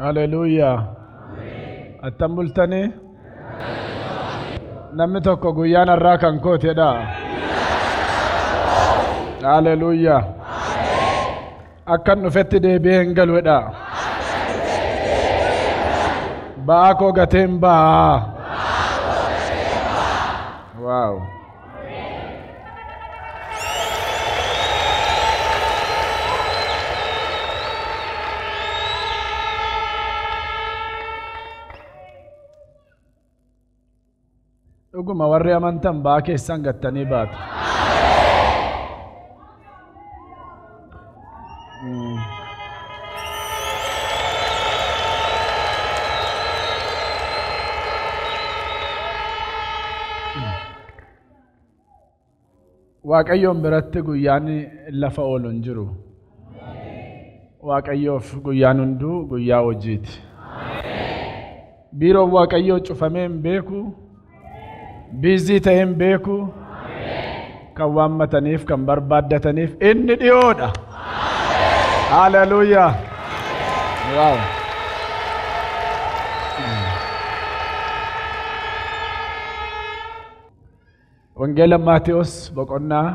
Haleluuyaa. Attam bultanii? Namni tokko guyyaan har'aa kan kootedha. Haleluuyaa. Akkan dhufetti deebi'ee hin galuudha. Ba'aa koo gatee hin ba'aa. Waaw. Dhuguma warri amantan ba'aa keessan gattanii baatu. Waaqayyoon biratti guyyaan lafa oolu hin jiru. Waaqayyoof guyyaan hunduu guyyaa hojiiti. Biiroon Waaqayyoo cufamee hin beeku. Biizii ta'ee hin beeku. Kan waammataniif, kan barbaaddataniif inni dhiyoodha. Haleluuyaa. Waaw. Wangeela Maatewos boqonnaa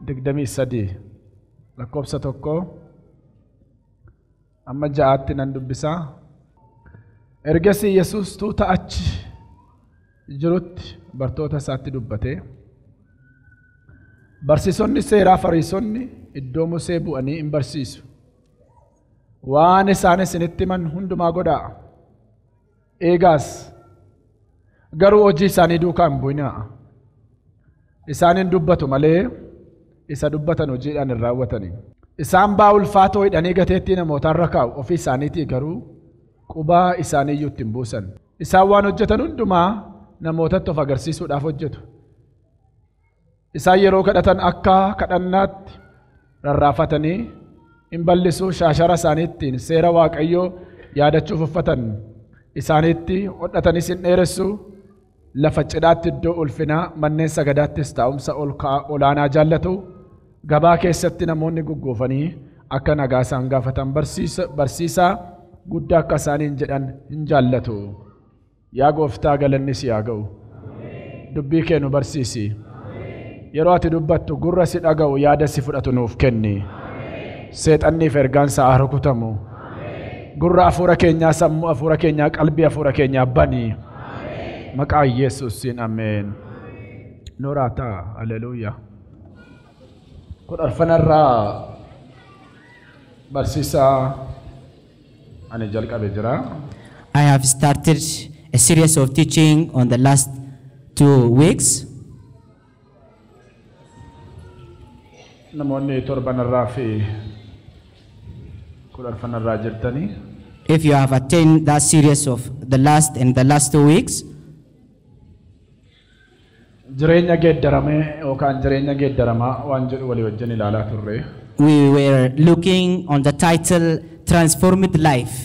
23 lakkoofsa 1 amma 6tti nan dubbisaa. Ergasii Yesuus tuuta achi jirutti bartoota isaatti dubbate. Barsiisonni seeraa Fariisonni iddoo Musee bu'anii hin barsiisu. Waan isaan isinitti himan hundumaa godhaa. Eegaas garuu hojii isaanii duukaa hin bu'inaa. Isaan hin dubbatu malee isa dubbatan hojiidhaan hin raawwatani. Isaan ba'aa ulfaatoo hidhanii gateettii namootarra kaa'u, ofii isaaniitii garuu qubaa isaanii iyyuu ittiin buusan. Isaan waan hojjetan hundumaa namootatti of agarsiisuudhaaf hojjetu. Isaan yeroo kadhatan akka kadhannaatti rarraafatanii hin bal'isuu shaashara isaaniittiin seera Waaqayyoo yaadachuuf uffatan. Isaaniitti hodhatanis hin dheeressu. Lafa cidhaatti iddoo ulfinaa, manneen sagadaattis taa'umsa olaanaa jaallatu. Gabaa keessatti namoonni gugguufanii akka nagaa isaan gaafatan barsiisaa guddaa akka isaaniin jedhan hin jaallatu. Yaa Gooftaa galanni si haa ga'u. Dubbii kee nu barsiisi. Yeroo ati dubbattu gurra si dhaga'u, yaada si fudhatu nuuf kenni. Seexanniif ergaan isaa haa rukutamu. Gurra hafuura keenyaa, sammuu hafuura keenyaa, qalbii hafuura keenyaa bani. Maqaa Yesuusiin ameen. Nooraa ta'a. Haleluuyaa. 14 barsiisaa ani jalqabe jira. I have started a series of teaching on the last 2 weeks. Namoonni torbanarraa fi 14 jirtanii. If you have attained that series of the last and the last 2 weeks, jireenya geeddaramee yookaan jireenya geeddaramaa waan jedhu walii wajjin ilaalaa turre. We were looking on the title Transformed Life.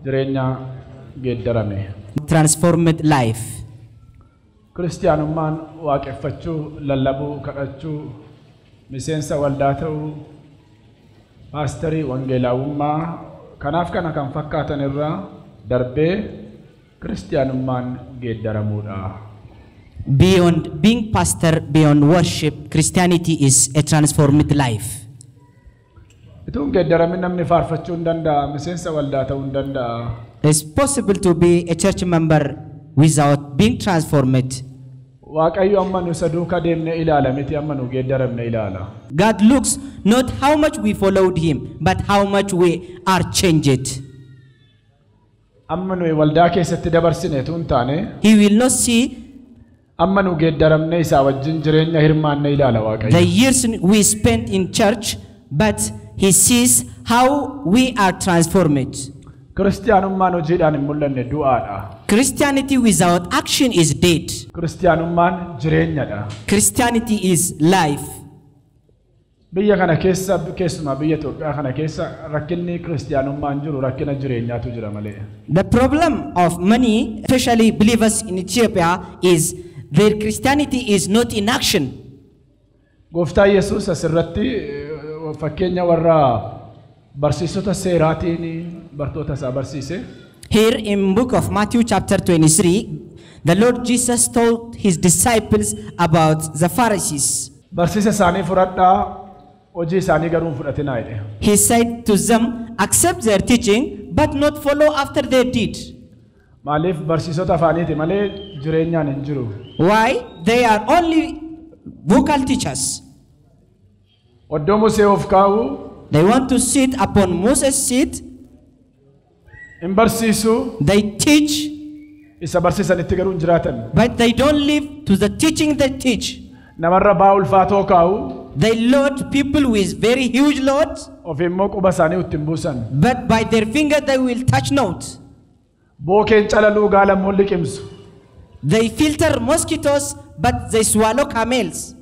Jireenya geeddarame. Transformed life. Kiristiyaanummaan waaqeffachuu, lallabuu, kadhachuu, miseensa waldaa ta'uu, paasterii wangeelaawummaa kanaaf kana kan fakkaatan irraa darbee kiristiyaanummaan geeddaramuudha. Beyond being pastor, beyond worship, Christianity is a transformed life. Ituun geeddaramin namni faarfachuu hin danda'a, miseensa waldaa ta'uu hin danda'a. It's possible to be a church member without being transformed. Waaqayyo amma nu isa duukaa deemnee ilaala miti, amma nu geeddaramne ilaala. God looks not how much we followed him, but how much we are changed. Amma nuyi waldaa keessatti dabarsine utuu hin taane, He will not see amma nu geeddaramne isaa wajjin jireenya hirmaanne ilaala Waaqayyo. the years we spent in church, but he sees how we are transformed. Kiristiyaanummaan hojiidhaan hin mul'anne du'aadha. Christianity without action is dead. Kiristiyaanummaan jireenyadha. Christianity is life. Biyya kana keessa, keessumaa biyya Itoophiyaa kana keessa rakkinni kiristiyaanummaan jiru rakkina jireenyaatu jira malee. The problem of many, especially believers in Ethiopia, is Their Christianity is not in action. Gooftaa Yesuus asirratti fakkeenya warra barsiisota seeraatiin bartoota isaa barsiise. Here in book of Matthew chapter 23, the Lord Jesus told his disciples about the Pharisees. Barsiisa isaanii fudhadhaa, hojii isaanii garuu hin fudhatinaa jedhe. He said to them, accept their teaching, but not follow after their deed. Maaliif barsiisota afaaniiti malee jireenyaan hin jiru. Why? They are only vocal teachers. Oddoo Musee of kaa'u. They want to sit upon Moses' seat. Hin barsiisu. They teach. Isa barsiisanitti garuu hin jiraatan. But they don't live to the teaching they teach. Namarra ba'aa ulfaatoo kaa'u. They load people with very huge loads. Of immoo quba isaanii ittiin buusan. But by their finger they will touch not. Bookeen calaluu gaala immoo liqimsu. They filter mosquitoes, but they swallow camels.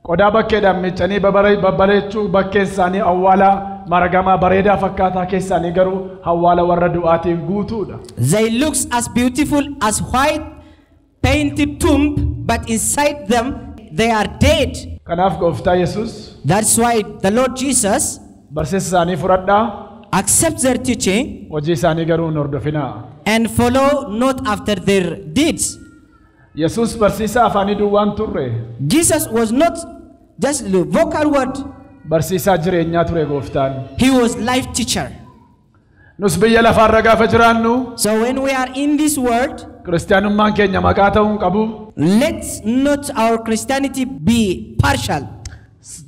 Qodaa bakkeedhaan miicanii babbareechuu bakkeen isaanii awwaala maragamaa bareedaa fakkaataa keessaanii garuu awwaala warra du'aatiin guutuudha. They looks as beautiful as white painted tomb, but inside them they are dead. Kanaaf gooftaa Yesuus. That's why the Lord Jesus barsiisa isaanii fudhadhaa. Accept their teaching. Hojii isaanii garuu hin hordofinaa. And follow not after their deeds. Yesuus barsiisa afaanii duwwaan turre. Jesus was not just the vocal word. Barsiisaa jireenyaa ture gooftaan. He was life teacher. Nus biyya lafaarra gaafa jiraannu. So when we are in this world, Kiristaanummaan keenya maqaa ta'uu hin qabu. Let not our Christianity be partial.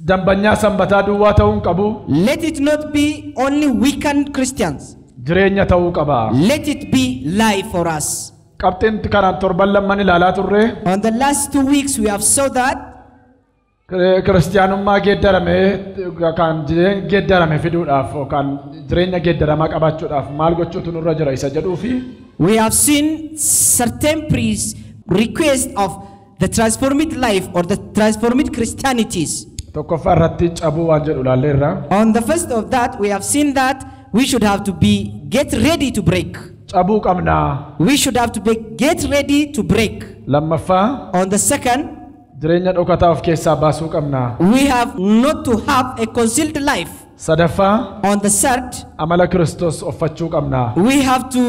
Dambanyaa sanbataa duwwaa ta'uu hin qabu. Let it not be only weakened Christians. Jireenya ta'uu qaba. Let it be life for us. Qabxiin kanaan torban lamman ilaalaa turre. On the last 2 weeks we have saw that Kiristaanummaa geeddarame kan geeddarame fiduudhaaf yookaan jireenya geeddaramaa qabaachuudhaaf maal gochuutu nurra jira isa jedhuufi. We have seen certain request of the transformed life or the transformed Christianities. Tokkoffaa irratti cabuu waan jedhu ilaalleerra. On the first of that we have seen that we should have to be get ready to break. Cabuu qabna. We should have to be get ready to break. Lammaffaa. On the second, jireenya dhokataa of keessaa baasuu qabna. We have not to have a concealed life. Sadaffaa. On the third, amala Kiristoos uffachuu qabna. We have to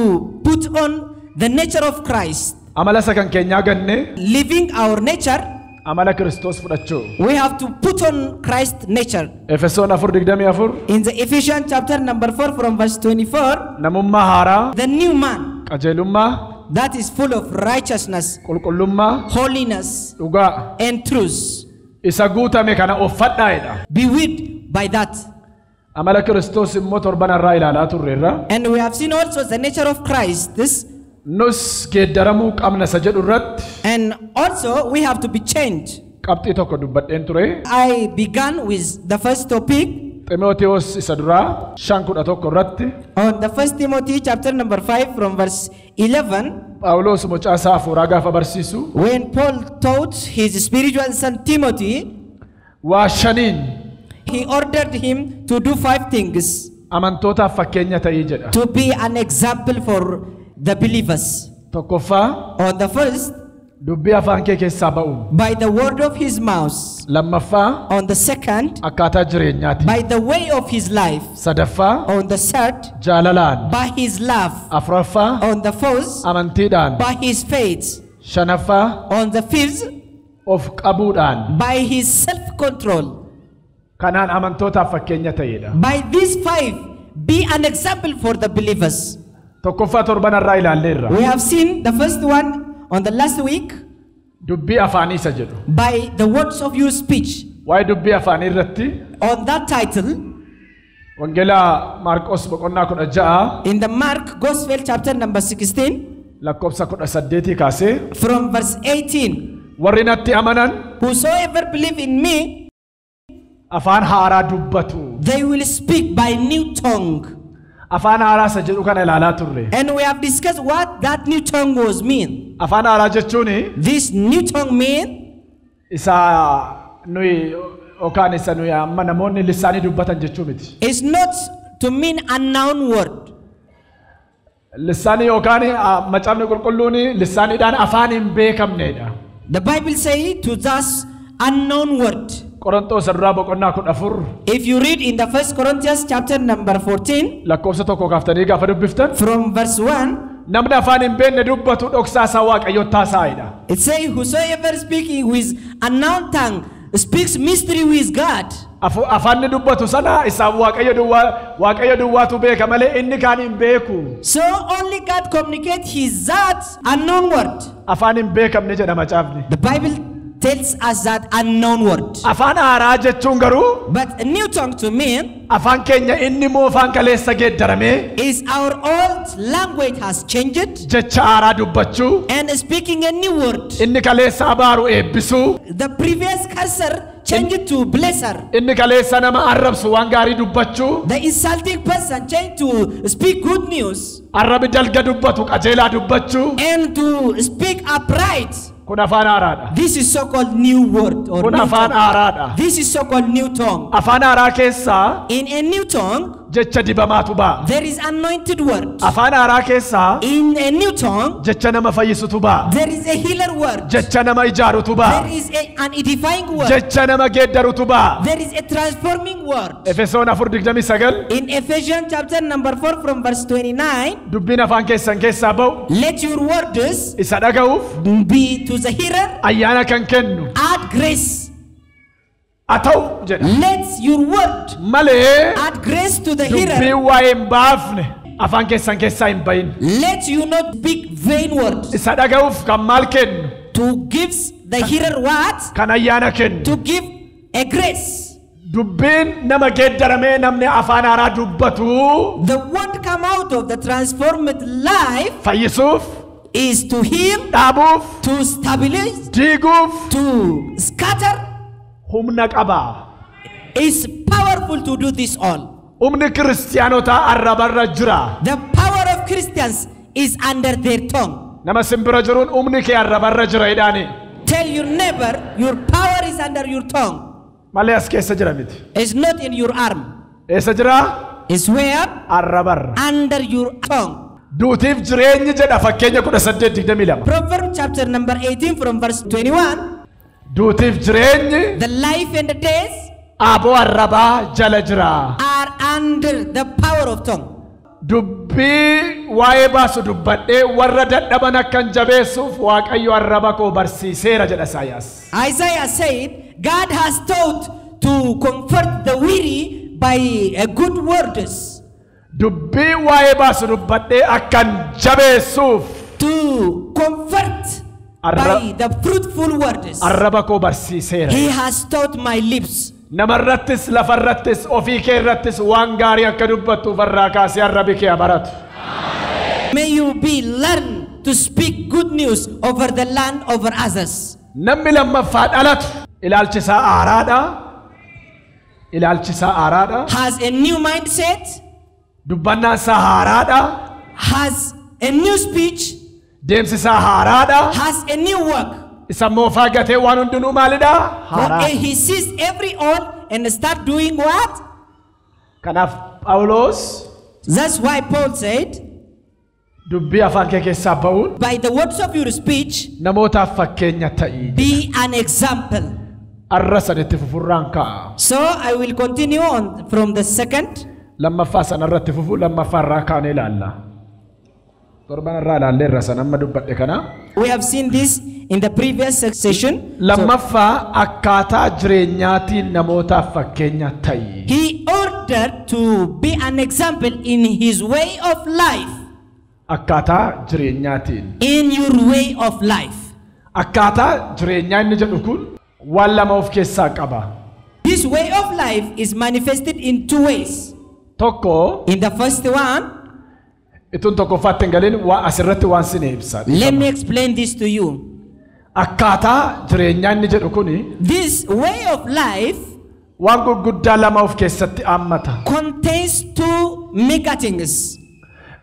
put on the nature of Christ. Amala isa kan keenyaa ganne. Living our nature. Amala Kiristoos fudhachuu. We have to put on Christ's nature. Efesoon 4:24. In the Ephesians chapter number 4 from verse 24. Namummaa haaraa. The new man. Qajeelummaa. That is full of righteousness, Qulqullummaa, holiness, dhugaa, and truth. Isa guutame kana uffadhaa jedha. Be whipped by that. Amala Kiristoos immoo torban irraa ilaalaa turreerra. And we have seen also the nature of Christ. This Nus geeddaramuu qabna isa jedhu irratti. And also we have to be changed. Qabxii tokko dubbadheen ture. I began with the first topic. Ximootiyoos isa duraa 5:11 irratti. On the first Timothy chapter number 5 from verse 11. Phaawulos mucaa isaa hafuuraa gaafa barsiisu. When Paul taught his spiritual son Timothy, waa shaniin he ordered him to do 5 things. Amantootaaf fakkeenya ta'ii jedha. To be an example for the believers. Tokkoffaa. On the first, dubbii afaan kee keessaa ba'u. By the word of his mouth. Lammaffaa. On the second, akkaataa jireenyaati. By the way of his life. Sadaffaa. On the third, jaalalaan. By his love. Afuraffaa. On the fourth, amantiidhaan. By his faith. Shanaffaa. On the fifth, of qabuudhaan. By his self-control. Kanaan amantootaaf fakkeenya ta'edha. By these 5, be an example for the believers. Tokkoffaa torban irraa ilaalleerra. We have seen the first one on the last week. Dubbii afaanii isa jedhu. By the words of your speech. Waa'ee dubbii afaanii irratti. On that title. Wangeelaa Maarqos boqonnaa 16. In the Mark Gospel chapter number 16. Lakkoofsa 18 kaasee. From verse 18. Warri natti amanan. Whosoever believe in me. Afaan haaraa dubbatu. They will speak by new tongue. Afaan haaraa isa jedhu kana ilaalaa turre. And we have discussed what that new tongue was mean. Afaan haaraa jechuun This new tongue mean isa nuyi yookaan isa nuyi amma namoonni lisaanii dubbatan jechuu miti. It's not to mean unknown word. Lisaanii yookaan macaafni qulqulluun lisaaniidhaan afaan hin beekamnedha. The Bible says to thus unknown word. Qorontoos duraa boqonnaa 14 If you read in the 1 Corinthians chapter number 14 lakkoofsa 1 kaaftanii gaafa dubbiftan from verse 1, namni afaan hin beekne dubbatu dhoksaa isaa Waaqayyotti haasa'edha. It says, whosoever speaking with unknown tongue speaks mystery with God. Afaanni dubbatu sana isaan Waaqayyo duwwaatu beeka malee inni kaan hin beeku. So only God communicates his that unknown word. Afaan hin beekamne jedha macaafni. The Bible tells us that unknown word. Afaan haaraa jechuun garuu But a new tongue to me afaan keenya inni moofaan kaleessa geeddaramee is our old language has changed jecha haaraa dubbachuu and speaking a new word. inni kaleessa abaaru eebbisuu The previous cursor changed to blesser. inni kaleessa nama arrabsu waan gaarii dubbachuu The insulting person changed to speak good news arrabi dalga dubbatu qajeelaa dubbachuu and to speak upright. Kun afaan haaraadha. This is so-called new word or Kun new afaan tongue. haaraadha. This is so-called new tongue. Afaan haaraa keessaa In a new tongue, jecha dibamaatu ba'a. there is anointed word. Afaan haaraa keessaa In a new tongue, jecha nama fayyisutu ba'a. there is a healer word. Jecha nama ijaarutu ba'a. There is an edifying word. Jecha nama geeddarutu ba'a. There is a transforming word. Efesoon 4:29 In Ephesians chapter number 4 from verse 29, dubbiin afaan keessan keessaa ba'u let your words isa dhaga'uuf be to the hearer, ayyaana kan kennu add grace. haa ta'u jedha. Let your word Malee add grace to the hearer. dubbiin waa'ee hin baafne afaan keessan keessaa hin bahin. Let you not speak vain words. Isa dhaga'uuf kan maal kennu? To give the hearer what? Kan ayyaana kennu. To give a grace. Dubbiin nama geeddaramee namni afaan haaraa dubbatu The word come out of the transformed life fayyisuuf, is to heal, dhaabuuf, to stabilize, diiguuf to scatter. humna qaba. Is powerful to do this all. Humni kiristaanotaa arrabarra jira. The power of Christians is under their tongue. Nama simbira jiruun humni kee arrabarra jira jedhaani. Tell your neighbor your power is under your tongue. Malee as keessa jira miti. It's not in your arm. Eessa jira? It's where? Arrabarra. Under your tongue. Duutiif jireenyi jedha fakkeenya 18:22. Proverbs chapter number 18 from verse 21. Duutiif jireenyi The life and the death aboo arrabaa jala jira. are under the power of tongue. Dubbii waa'ee baasu dubbadhee warra dadhaban akkan jabeessuuf Waaqayyo arraba koo barsiiseera jedha Isaayyaas. Isaiah said, God has taught to comfort the weary by a good words. Dubbii waa'ee baasu dubbadhee akkan jabeessuuf To comfort by the fruitful words. Arraba koo barsiiseera. He has taught my lips. Namarrattis lafarrattis ofii kee irrattis waan gaarii akka dubbattuuf irraa kaasee arrabi kee baratu. May you be learn to speak good news over the land, over others. Namni lammaffaa dhalatu ilaalchi isaa haaraadha. Ilaalchi isaa haaraadha. Has a new mindset. Dubbannaan isaa haaraadha. Has a new speech. Deemsi isaa haaraadha. Has a new work. Isa moofaa gatee waan hundinuu maalidha? Haaraa. He sees every old and start doing what? Kanaaf Phaawulos That's why Paul said, dubbii afaan kee keessaa ba'uun by the words of your speech, namootaaf fakkeenya ta'i. be an example. Arra sanitti fufurraan ka'a. So I will continue on from the second. Lammaffaa sanarratti fufu lammaffaa irraa kaanee ilaalla. Torban irraa ilaallee irra sana amma dubbadhe kana. We have seen this in the previous session. Lammaffaa akkaataa jireenyaatiin namootaaf fakkeenya ta'i. He ordered to be an example in his way of life. Akkaataa jireenyaatiin. In your way of life. Akkaataa jireenyaa inni jedhu kun waan lama of keessaa qaba. This way of life is manifested in two ways. Tokko. In the first one, Itun tokkoffaatti hin galin waa asirratti waan sin ibsa. Let me explain this to you. Akkaataa jireenyaa inni jedhu kuni This way of life waan gurguddaa lama of keessatti hammata. Contains two mega things.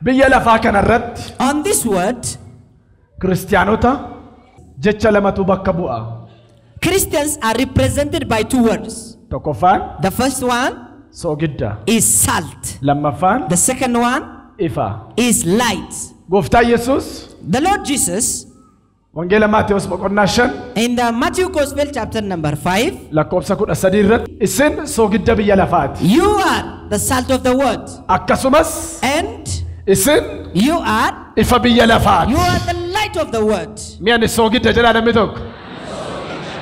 Biyya lafaa kanarratti On this world, kiristaanota jecha lamatu bakka bu'a. Christians are represented by two words. Tokkoffaan The first one soogidda. is salt. Lammaffaan The second one ifa. is light. Gooftaan Yesuus The Lord Jesus Wangeela Maatewos boqonnaa 5 In the Matthew Gospel chapter number 5, lakkoofsa 13 irratti isin soogidda biyya lafaati. you are the salt of the world. Akkasumas And isin you are ifa biyya lafaati. you are the light of the world. Mi'a ani soogidda jedhaa namni tokko.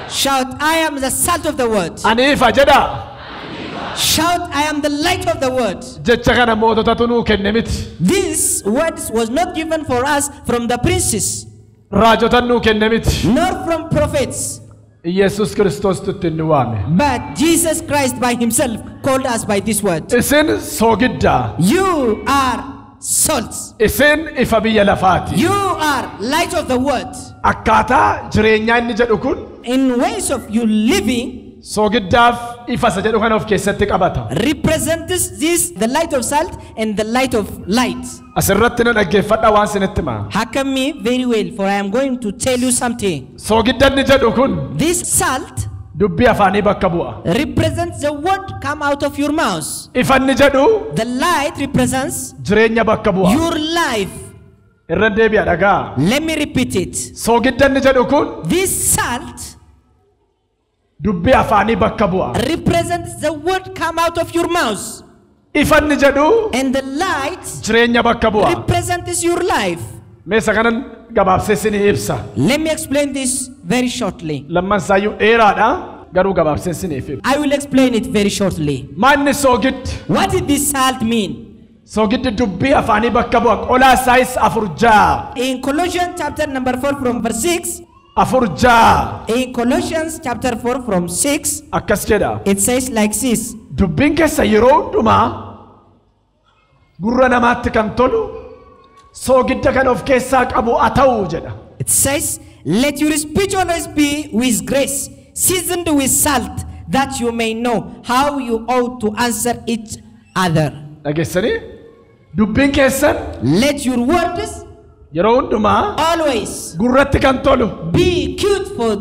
Shout, I am the salt of the world. Ani ifa jedhaa. Shout, I am the light of the world. Jecha kana moototatu nuu kenne miti. These words was not given for us from the princes, Raajotan nuu kenne miti. nor from prophets, Yesus Kiristoostu ittiin nu waame. but Jesus Christ by himself called us by this word. Isin soogidda. You are salt. Isin ifa biyya lafaati. You are light of the world. Akkaataa jireenyaa inni jedhu kun In ways of you living soogiddaaf ifa isa jedhu kana of keessatti qabata. represents this the light of salt and the light of light. Asirratti na dhaggeeffadhaa waan isinitti hima. Hearken me very well, for I am going to tell you something. Soogidda inni jedhu kun This salt dubbii afaanii bakka bu'a. represents the word come out of your mouth. Ifa inni jedhu The light represents jireenya bakka bu'a. your life. Irra deebi'a dhagaa. Let me repeat it. Soogidda inni jedhu kun This salt dubbii afaanii bakka bu'a. represents the word come out of your mouth. Ifa inni jedhu And the light jireenya bakka bu'a. represents your life. Meesa kanan gabaabsee isinii ibsa. Let me explain this very shortly. Lamman isaayyuu dheeraadha garuu gabaabsee isiniif ibsa. I will explain it very shortly. Maanni soogiddi? What did this salt mean? Soogiddi dubbii afaanii bakka bu'a. Qolaasaayis 4:6. In Colossians chapter number 4 from verse 6, 4:6 in Colossians chapter 4 from 6, akkas jedha. it says like this. Dubbiin keessa yeroo hundumaa gurra namaatti kan tolu soogidda kan of keessaa qabu haa ta'u jedha. It says, let your speech always be with grace, seasoned with salt, that you may know how you ought to answer each other. Dhageessanii? Dubbiin keessan Let your words yeroo hundumaa always gurratti kan tolu be cute for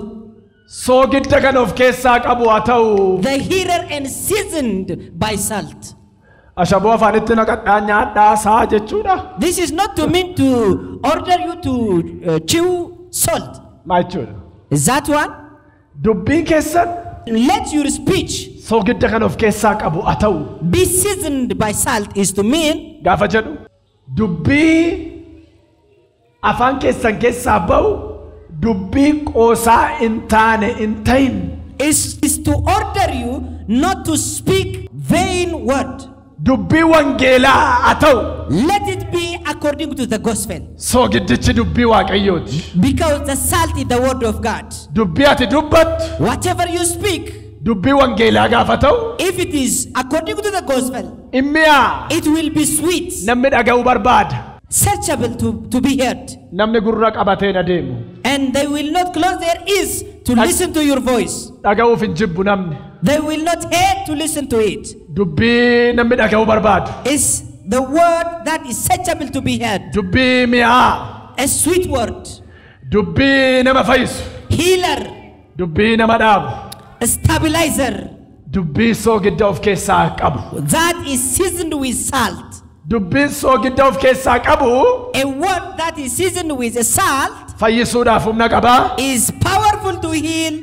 soogidda kan of keessaa qabu haa ta'u. the hearer and seasoned by salt. Ashaboo afaanitti naqadhaa nyaadhaa saa jechuudha. This is not to mean to order you to chew salt. Maal jechuudha? Is that one? Dubbiin keessan Let your speech soogidda kan of keessaa qabu haa ta'u. be seasoned by salt is to mean Gaafa jedhu dubbii afaan keessan keessaa ba'u dubbii qoosaa hin taane hin ta'in. is to order you not to speak vain word. Dubbii wangeelaa haa ta'u. Let it be according to the gospel. Soogiddichi dubbii Waaqayyooti. Because the salt is the word of God. Dubbii ati dubbattu Whatever you speak, dubbii wangeelaa gaafa ta'u if it is according to the gospel, in mi'aa. it will be sweet, Namni dhaga'uu barbaada. searchable to be heard. Namni gurra qabateen adeemu. And they will not close their ears to listen to your voice. Dhaga'uuf hin jibbu namni. They will not hate to listen to it. Dubbii namni dhaga'uu barbaadu. It's the word that is searchable to be heard. Dubbii mi'aa. A sweet word. Dubbii nama fayyisu. Healer. Dubbii nama dhaabu. A stabilizer. Dubbii soogidda of keessaa qabu. That is seasoned with salt. Dubbiin soogidda of keessaa qabu A word that is seasoned with a salt fayyisuudhaaf humna qabaa. is powerful to heal,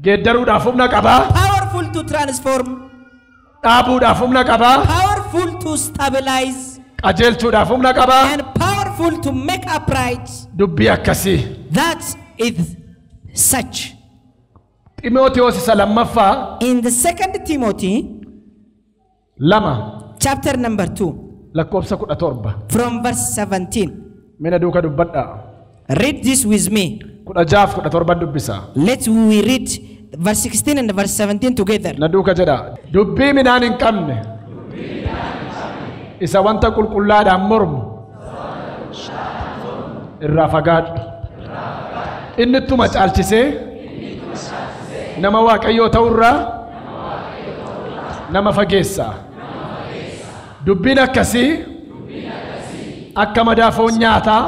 Geeddaruudhaaf humna qabaa. powerful to transform, Dhaabuudhaaf humna qabaa. powerful to stabilize, Qajeelchuudhaaf humna qabaa. and powerful to make upright. Dubbii akkasii. That is such. Ximootiyoos isa lammaffaa In the second Timothy 2 chapter number 2 lakkoofsa 17. from verse 17. Mina duuka dubbadhaa. Read this with me. 16 17 dubbisa. Let's we read verse 16 and verse 17 together. Na duuka jedha. Dubbii midhaan hin qabne isa wanta qulqullaadhaan mormu irraa fagaadhu. Inni ittuma caalchisee nama Waaqayyoo ta'urraa nama fageessa. Dubbiin akkasii akka madaa foon nyaataa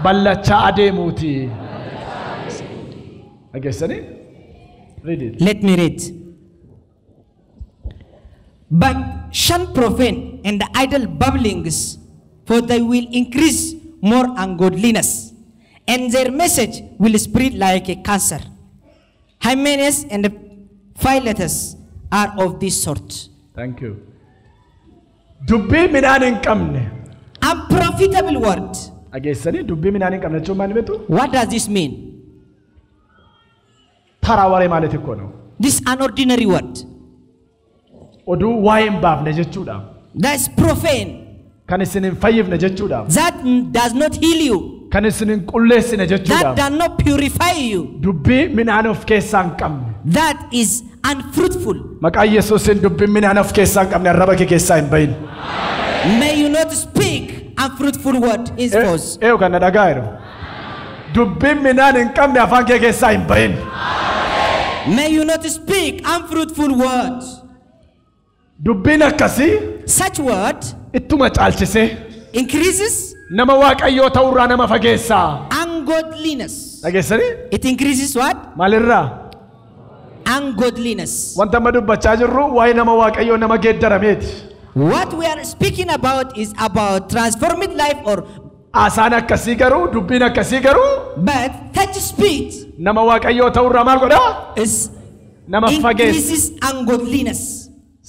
ballachaa adeemuuti. Dhageessanii? Read it. Let me read. But shun profane and idle babblings, for they will increase more ungodliness. and their message will spread like a cancer. Hymenaeus and Philetus are of this sort. Thank you. Dubbii midhaan hin qabne. Unprofitable word. Dhageessanii dubbii midhaan hin qabne jechuun maal beektu? What does this mean? ተራ ወሬ ማለት እኮ ነው። This an ordinary word. Oduu waa'ee hin baafne jechuudha. That's profane. Kan isin hin fayyifne jechuudha. That does not heal you. Kan isin hin qulleessine jechuudha. That does not purify you. Dubbii midhaan of keessaa hin qabne. That is unfruitful. Maqaa Yesuusiin dubbiin midhaan of keessaa hin qabne arraba kee keessaa hin bahin. May you not speak unfruitful word henceforth. Eeyu kan na dhagaa jiru. Dubbiin midhaan hin qabne afaan kee keessaa hin bahin. May you not speak unfruitful words. Dubbiin akkasii Such word ittuma caalchisee increases nama Waaqayyoo ta'urraa nama fageessaa. ungodliness. Dhageessanii? It increases what? Maalirraa? Ungodliness. Wanta amma dubbachaa jirru waa'ee nama Waaqayyoo nama geeddarameeti. What we are speaking about is about transformed life or Haasaan akkasii garuu dubbiin akkasii garuu but such speech nama Waaqayyoo ta'urraa maal godhaa? is Nama fageessa. increases ungodliness.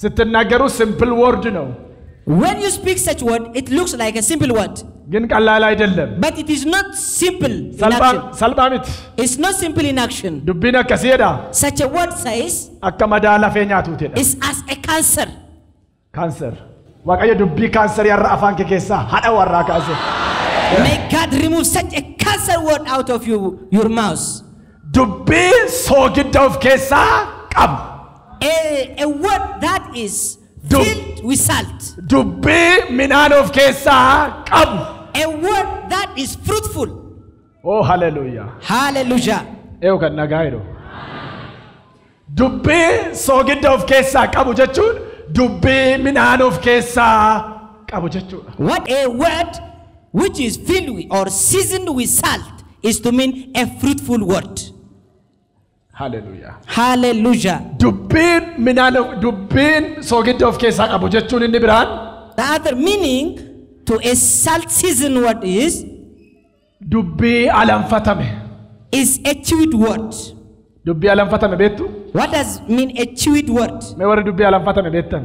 ስትናገሩ simple word ነው፣ When you speak such word, it looks like a simple word, ግን ቀላል አይደለም። but it is not simple in action. Salphaa miti. It's not simple in action. Dubbiin akkasii jedha Such a word says akka madaa lafee nyaatuutidha. it's as a cancer. Kaanser. Waaqayyo dubbii kaanserii har'a afaan kee keessaa hadha warraa kaase. May God remove such a cancer word out of you, your mouth. Dubbii soogidda of keessaa qabu. A word that is filled with salt. Dubbii midhaan of keessaa qabu. A word that is fruitful. Oh haleluuyaa. Hallelujah. Eeyu kan nagaa jedhu. Dubbii soogidda of keessaa qabu jechuun dubbii midhaan of keessaa qabu jechuudha. What a word which is filled with or seasoned with salt is to mean a fruitful word. Haleluuyaa. Hallelujah. Dubbiin midhaan dubbiin soogidda of keessaa qabu jechuun inni biraan The other meaning to a salt seasoned word is dubbii alanfatame. is a chewed word. Dubbii alanfatame beektu? What does mean a chewed word? Mee warri dubbii alanfatame beektan?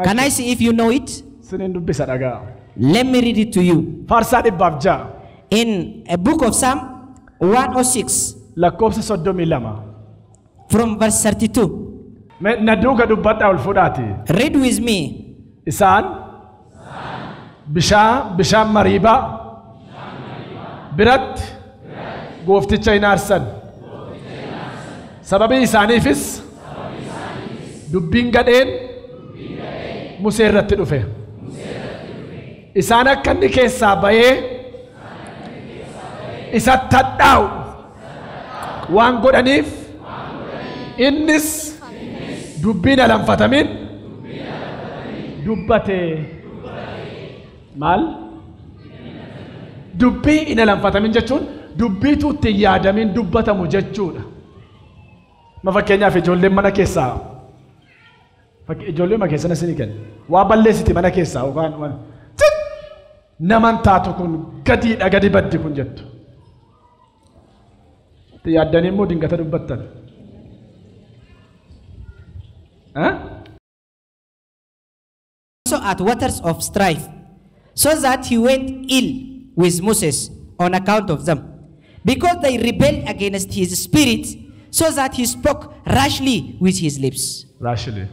Can I see if you know it? Sinin dubbisa dhagaa. Let me read it to you. Faarsaa 106 In a book of Psalm 106 lakkoofsa 32. from verse 32. Mee na duuka dubbadhaa ol fuudhaati. Read with me. Isaan bishaan mariibaa biratti goofticha hin aarsan. Sababii isaaniifis dubbiin gadheen Musee irratti dhufe. Isaan akka inni keessaa bahee isatti hadhaa'u waan godhaniif innis dubbiin alanfatamin dubbate. Maal? Dubbii hin alanfatamin jechuun dubbiitu itti hin yaadamin dubbatamu jechuudha. Ma fakkeenyaaf ijoolleen mana keessaa ijoollee mana keessaa isinii kenna. Waa balleessiti mana keessaa yookaan waan naman taatu kun gadiidha gadi baddi kun jettu. Itti yaaddanii immoo dingata dubbattan. Eh? Also at waters of strife, so that he went ill with Moses on account of them, because they rebelled against his spirit, so that he spoke rashly with his lips. Rashly.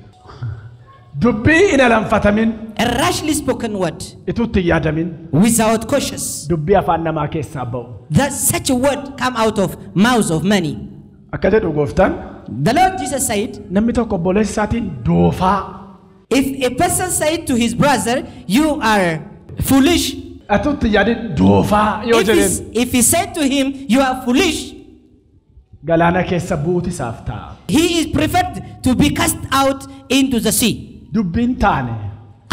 Dubbii hin alanfatamin A rashly spoken word, ituu itti hin yaadamin without cautious, dubbii afaan namaa keessaa ba'u. That such a word come out of mouths of many. Akka jedhu gooftaan The Lord Jesus said, namni tokko obboleessa isaatiin doofaa if a person said to his brother, "You are foolish," ituu itti hin yaadin doofaa yoo jedheen if he said to him, "You are foolish," galaana keessa buuti isaaf ta'a. he is preferred to be cast out into the sea. Dubbiin taane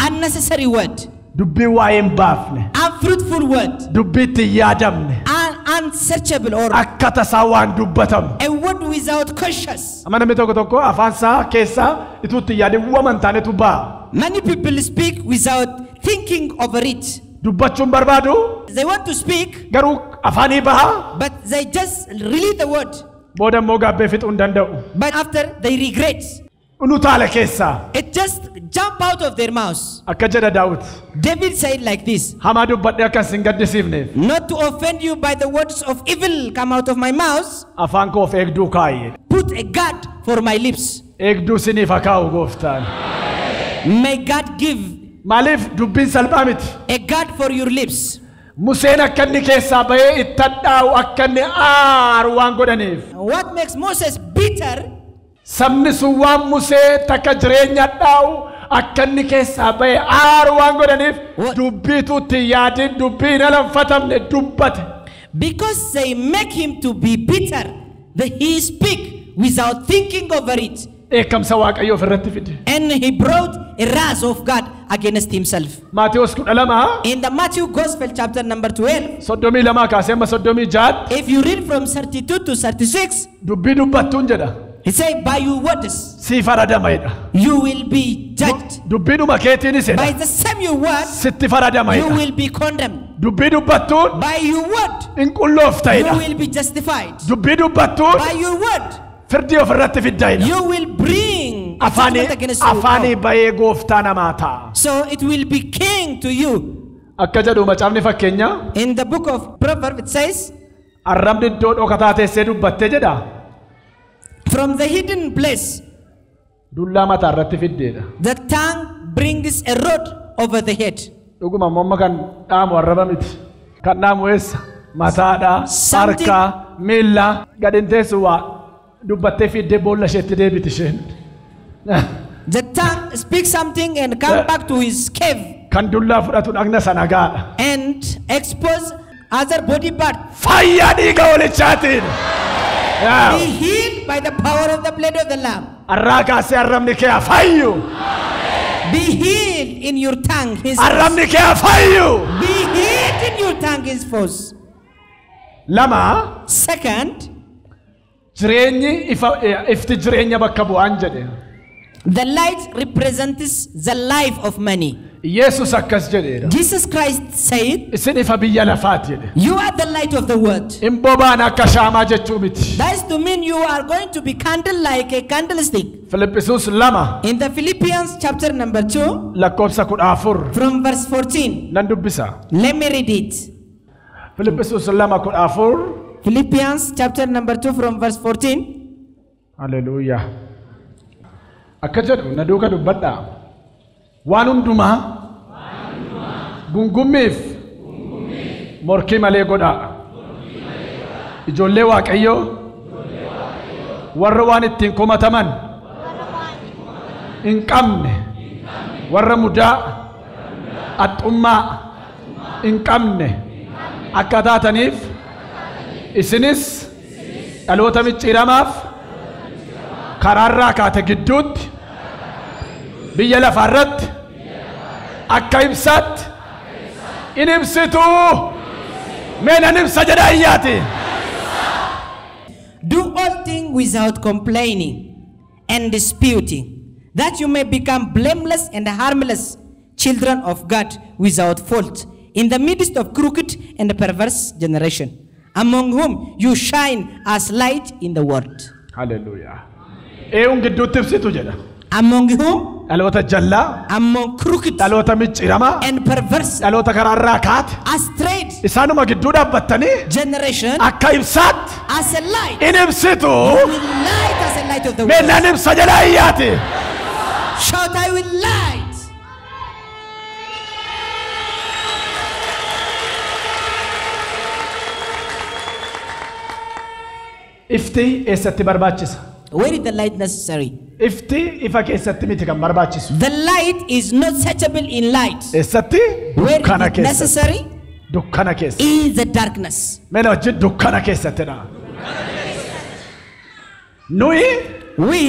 Unnecessary word, dubbii waa'ee hin baafne unfruitful word, dubbii itti hin yaadamne unsearchable or akka tasaa waan dubbatamu. a word without conscious. Amma namni tokko tokko afaan isaa keessaa ituu itti hin yaadin waan hin taanetu ba'a. Many people speak without thinking over it. Dubbachuun barbaadu. They want to speak. Garuu afaanii baha. But they just release the word. Booda immoo gaabbee fixuu hin danda'u. But after they regret. Nu taala keessaa. It just jump out of their mouths. Akka jedha Daawit. David said like this. Hamaa dubbadhee akka isin gaddisiifneef. Not to offend you by the words of evil come out of my mouth. Afaan koo of eegduu kaa'i. Put a guard for my lips. Eegduu siniif haa kaa'u gooftaan. May God give. Maaliif dubbiin salphaa miti. A guard for your lips. Museen akka inni keessaa bahee itti hadhaa'u akka inni aaru waan godhaniif. What makes Moses bitter? Sabni sun waan Musee takka jireenya hadhaa'u akka inni keessaa bahee aaru waan godhaniif dubbiitu itti yaadin dubbii hin alanfatamne dubbate. Because they make him to be bitter, that he speak without thinking over it. Dheekkamsa Waaqayyoo ofirratti fide. And he brought a wrath of God against himself. Maatewos 12. In the Matthew Gospel chapter number 12. 32 kaasee hamma 36. If you read from 32 to 36. Dubbii dubbattuun jedha. He said, by your words, Si faradama jedha. you will be judged. Dubbiidhuma keetiinis jedha. By the same your word, Sitti faradama you jedha. will be condemned. Dubbii dubbattuun By your word, hin qulloofta you jedha. will be justified. Dubbii dubbattuun By your word, firdii ofirratti fidda jedha. you will bring a judgment against you. Afaanii bahee gooftaa namaa ta'a. So it will be king to you. Akka jedhu macaafni fakkeenyaa. In the book of Proverbs it says, Arrabni iddoo dhokataa teessee dubbattee jedha. From the hidden place, Dullaa mataa irratti fiddeedha. the tongue brings a rod over the head. Dhuguma amma kan dhaamu arraba miti. Kan dhaamu eessa? Mataadha, harka, miilla. Gad hin teessu waa dubbattee fiddee boolla isheetti deebiti isheen. The tongue speaks something and come back to his cave. Kan dullaa fudhatu dhagna sana gaadha. And expose other body part. Fayyaa dhiiga hoolichaatiin. Be healed by the power of the blood of the Lamb. Arraa kaasee arrabni kee haa fayyu. Be healed in your tongue, his Arrabni kee haa fayyu. Be healed in your tongue, his force. Lama. Second, Jireenyi ifti jireenya bakka bu'aan jedhe. The light represents the life of many. Yesus akkas jedheera. Jesus Christ said, Isin ifa biyya lafaati jedhe. You are the light of the world. Hin boba'an akka shaamaa jechuu miti. That is to mean you are going to be candle like a candlestick. Filiphisuus 2. In the Philippians chapter number 2. Lakkoofsa 14. From verse 14. Nan dubbisa. Let me read it. Filiphisuus 2:14. Philippians chapter number 2 from verse 14. Hallelujah. Akka jedhu na duuka dubbadhaa. Waan hundumaa gungummiif morkii malee godhaa. Ijoollee Waaqayyoo warra waan ittiin komataman hin qabne, warra mudaa haxxummaa hin qabne akka taataniif isinis dhaloota micciiramaaf karaarraa kaate gidduutti biyya lafaarratti akka ibsaatti in ibsitu. Mee nan ibsa jedha iyyaati. Do all things without complaining and disputing, that you may become blameless and harmless children of God without fault in the midst of crooked and perverse generation, among whom you shine as light in the world. Hallelujah. Eewwan gidduutti ibsitu jedha. Among whom? Dhaloota jallaa. Among crooked. Dhaloota micciiramaa. And perverse. Dhaloota karaarraa kaate. Astray. Isaanuma gidduu dhaabbattanii. Generation. Akka ibsaatti. As a light. In ibsitu. You will light as a light of the world. Mee nan ibsa jedha iyyaati. Shout, I will light. Ifti eessatti barbaachisa? Where is the light necessary? Ifti ifa keessatti miti kan barbaachisu. The light is not searchable in light. Eessatti? Where Dukkana is it keessatti. necessary? Dukkana keessa. In the darkness. Mee na wajjin dukkana keessattidha. Nuyi We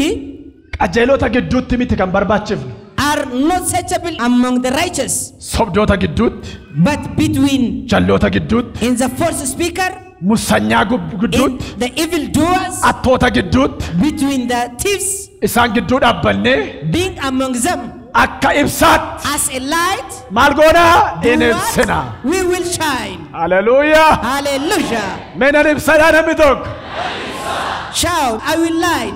qajeelota gidduutti miti kan barbaachifnu. are not searchable among the righteous, Sobdoota gidduutti, but between jalloota gidduutti, in the false speaker, musanyaa in gidduutti, the evil doers, attoota gidduutti, between the thieves, isaan gidduu dhaabbannee being among them akka ibsaatti as a light. light, Maal goonaa? do In what? ibsina. We will shine. Haleluuyaa. Hallelujah. Mee nan ibsadhaa namni tokko. Shout, I will light.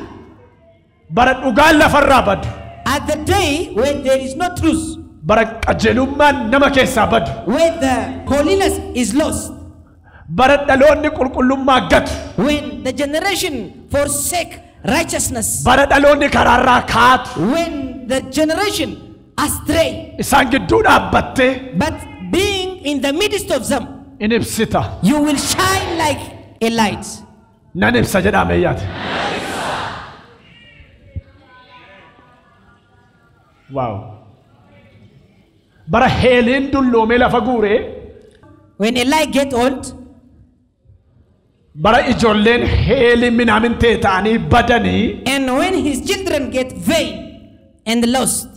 Bara dhugaan lafarraa badu. At the day when there is no truth, Bara qajeelummaan nama keessaa badu. when the holiness is lost, Bara dhaloonni qulqullummaa gatu. when the generation forsake righteousness, Bara dhaloonni karaarraa kaatu. when the generation astray, Isaan gidduu dhaabbattee but being in the midst of them, in ibsita. you will shine like a light. Nan ibsa jedhaa meeyyaati. Waaw. Bara Heeliin dulloomee lafa guuree When a light get old, bara ijoolleen Heelii minaamintee ta'anii badanii and when his children get vain and lost,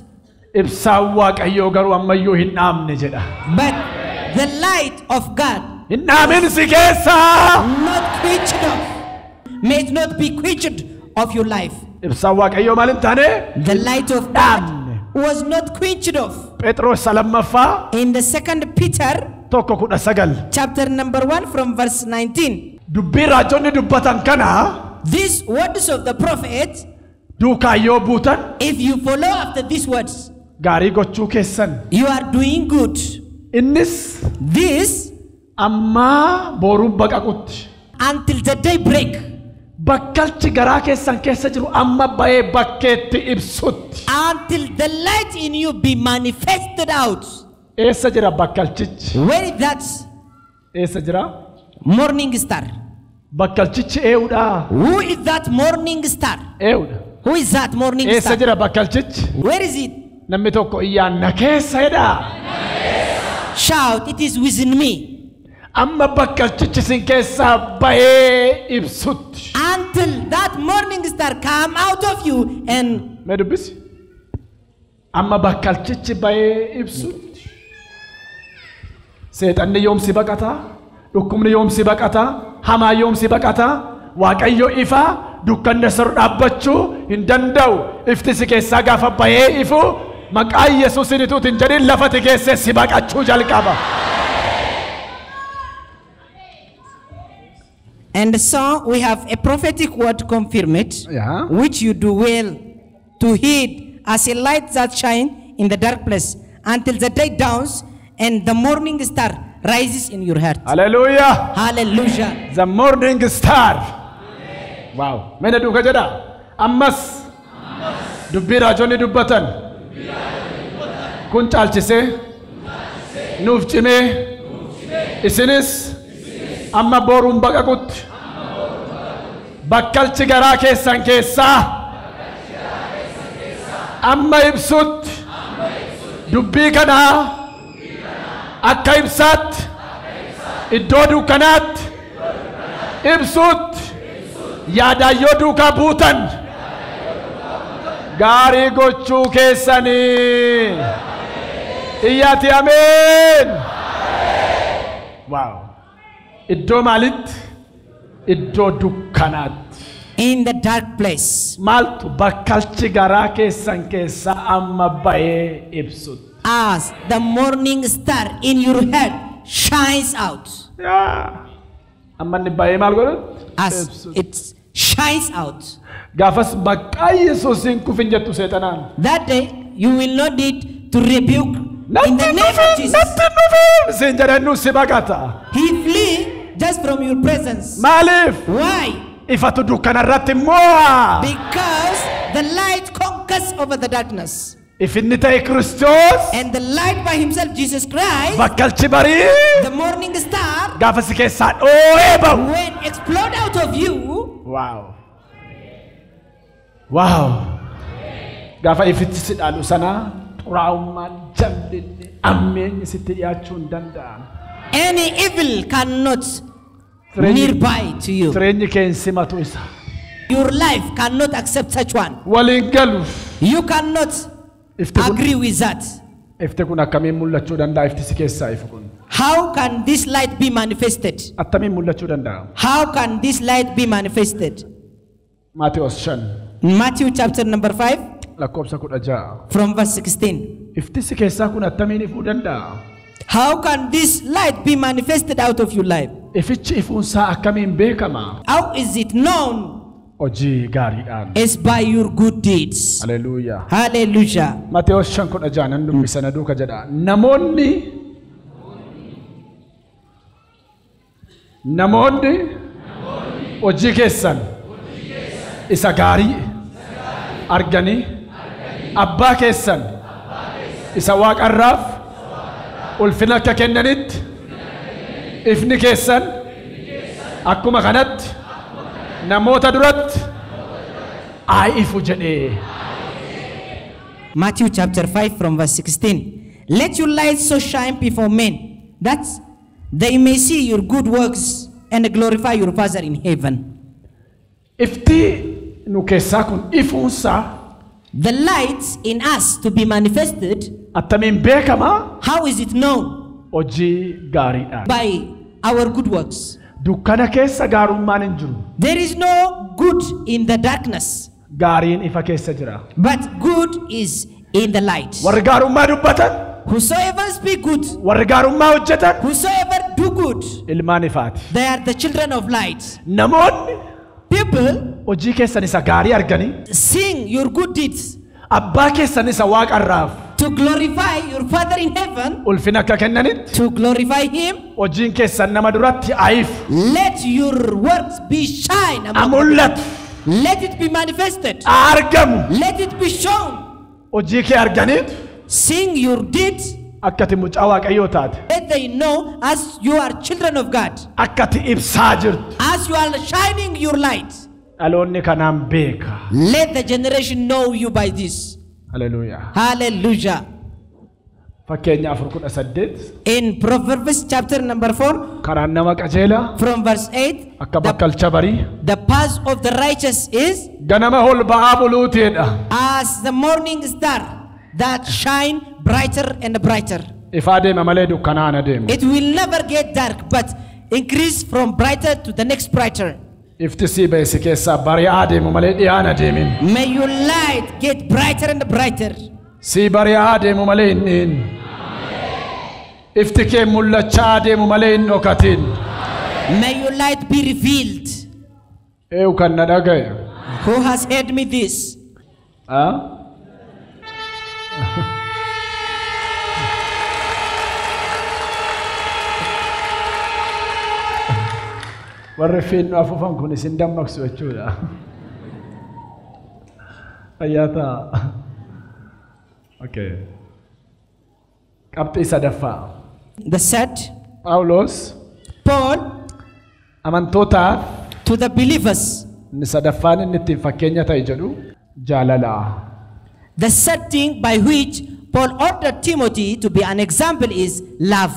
ibsaan Waaqayyoo garuu ammayyuu hin dhaamne jedha. but the light of God Hin dhaamin si keessaa. not quenched off, may it not be quenched of your life. Ibsaan Waaqayyoo maal hin taane? The light of God Dhaamne. was not quenched off. Phexros lammaffaa In the second Peter 1:19. chapter number 1 from verse 19, Dubbii raajonni dubbatan kana these words of the prophet, duukaa yoo buutan if you follow after these words, gaarii gochuu keessan. you are doing good. Innis This ammaa boruun baqaqutti. until the day break, Bakkalchi garaa keessan keessa jiru amma ba'ee bakkeetti ibsutti. until the light in you be manifested out. Eessa jira bakkalchichi? Where is that Eessa jira? morning star? Bakkalchichi eewudha. Who is that morning star? Eewudha. Who is that morning Eessa star? jira bakkalchichi? Where is it? Namni tokko iyyaan na keessa jedhaa. Shout, it is within me. Amma bakkalchichi sin keessaa ba'ee ibsutti. Until that morning star come out of you and Mee dubbisi. Amma bakkalchichi ba'ee ibsutti. Seexanni yoomsi baqataa? Dhukkubni yoomsi baqataa? Hamaa yoomsi baqataa? Waaqayyo ifaa dukkanna sirra dhaabbachuu hin danda'u. Ifti si keessaa gaafa ba'ee ifu maqaa Yesuusin utuu hin jedhin lafati keessee si baqachuu jalqaba. And so we have a prophetic word confirm it, Yeah. which you do well to heed as a light that shine in the dark place until the day dawns and the morning star rises in your heart. Haleluuyaa. Hallelujah. The morning star. Wow. Mee na duuka jedha. Ammas dubbii raajonni dubbatan kun caalchisee nuuf cimee isinis amma boruun baqaqutti bakkalchi garaa keessan keessaa amma ibsutti dubbii kanaa akka ibsaatti iddoo dukkanaatti ibsutti yaadaan yoo duukaa buutan gaarii gochuu keessanii iyyaati ameen. Waaw. Iddoo maalitti? Iddoo dukkanaatti. In the dark place, Maaltu bakkalchi garaa keessan keessaa amma ba'ee ibsutti. as the morning star in your head shines out. Yaa. Amma inni ba'ee maal godhutti? As Ibsutti. it shines out. Gaafas maqaa Yesuusiin kufin jettu seexanaan. That day you will not need to rebuke in Natti the name of dhufin, Jesus. natti dhufin siin jedhannu si baqata. He flee just from your presence. Maaliif? Why? Ifatu dukkana irratti mo'a. Because the light conquers over the darkness. Ifinni ta'e Kiristoos And the light by himself, Jesus Christ, bakkalchi barii the morning star, gaafa si keessaa dhoo'ee ba'u. when explode out of you, Waaw. Waaw. Gaafa ifichi si dhaalu sanaa xuraa'ummaan jallinni ammeenyi sitti dhiyaachuu hin danda'an. any evil cannot Jireenyi- nearby to you. Jireenyi kee hin simatu isa. Your life cannot accept such one. Waliin galuuf. You cannot Ifti kun, agree with that. ifti kun akkamiin mul'achuu danda'a? Ifti si keessaa ifu kun. How can this light be manifested? Attamiin mul'achuu danda'a? How can this light be manifested? Maatewos 5 Matthew chapter number 5 lakkoofsa 16. from verse 16. Ifti si keessaa kun attamiin ifuu danda'a? How can this light be manifested out of your life? Ifichi ifuunsaa akkamiin beekama? How is it known? Hojii gaariidhaan. It's by your good deeds. Haleluuyaa. Hallelujah. Mateewos 5:16 nan dubbisa na duuka jedha. Namoonni hojii keessan isa gaarii arganii abbaa keessan isa waaqarraaf ulfina akka kennanitti ifni keessan akkuma kanatti namoota duratti haa ifu jedhee. Matthew chapter 5 from verse 16. Let your light so shine before men that they may see your good works and glorify your Father in heaven. Ifti nu keessaa kun ifuunsaa The light in us to be manifested, attamiin beekama? how is it known? Hojii gaariidhaan. By our good works. Dukkana keessa gaarummaan hin jiru. There is no good in the darkness, Gaariin ifa keessa jira. but good is in the light. Warri gaarummaa dubbatan, Whosoever speak good, warri gaarummaa hojjetan whosoever do good, ilmaan ifaati. they are the children of light. Namoonni People hojii keessan isa gaarii arganii seeing your good deeds abbaa keessan isa waaqarraaf to glorify your Father in heaven, ulfina akka kennanitti to glorify Him, hojiin keessan nama duratti haa ifu, let your works be shine haa among mul'atu, Let it be manifested. haa argamu. Let it be shown. Hojii kee arganiitu Seeing your deeds, akka ati mucaa Waaqayyoo taate, let they know as you are children of God, akka ati ibsaa jirtu as you are shining your light. dhaloonni kanaan beeka. Let the generation know you by this. Haleluuyaa. Hallelujah. Fakkeenya 4:18 In Proverbs chapter number 4, karaan nama qajeelaa from verse 8, akka bakkalcha barii the path of the righteous is ganama ol ba'aa buluuteedha. as the morning star that shine brighter and brighter. Ifaa deema malee dukkanaan adeemu. It will never get dark, but increase from brighter to the next brighter. Ifti sii ba'e si keessaa bari'aa deemu malee dhi'aan adeemin. May your light get brighter and brighter. Sii bari'aa deemu malee hin dhi'in. Ifti kee mul'achaa deemu malee hin dhokatin. May your light be revealed. Eeyu kan na dhaga'e. Who has heard me this? Ah? Warri fiinnu afuufan kun isin dammaqsu jechuudha. Fayyaa ta'a. Okay. Qabxii sadaffaa. The said Phaawulos Paul amantootaaf to the believers, inni sadaffaan inni ittiin fakkeenya ta'e jedhu jaalala. the third thing by which Paul ordered Timothy to be an example is love.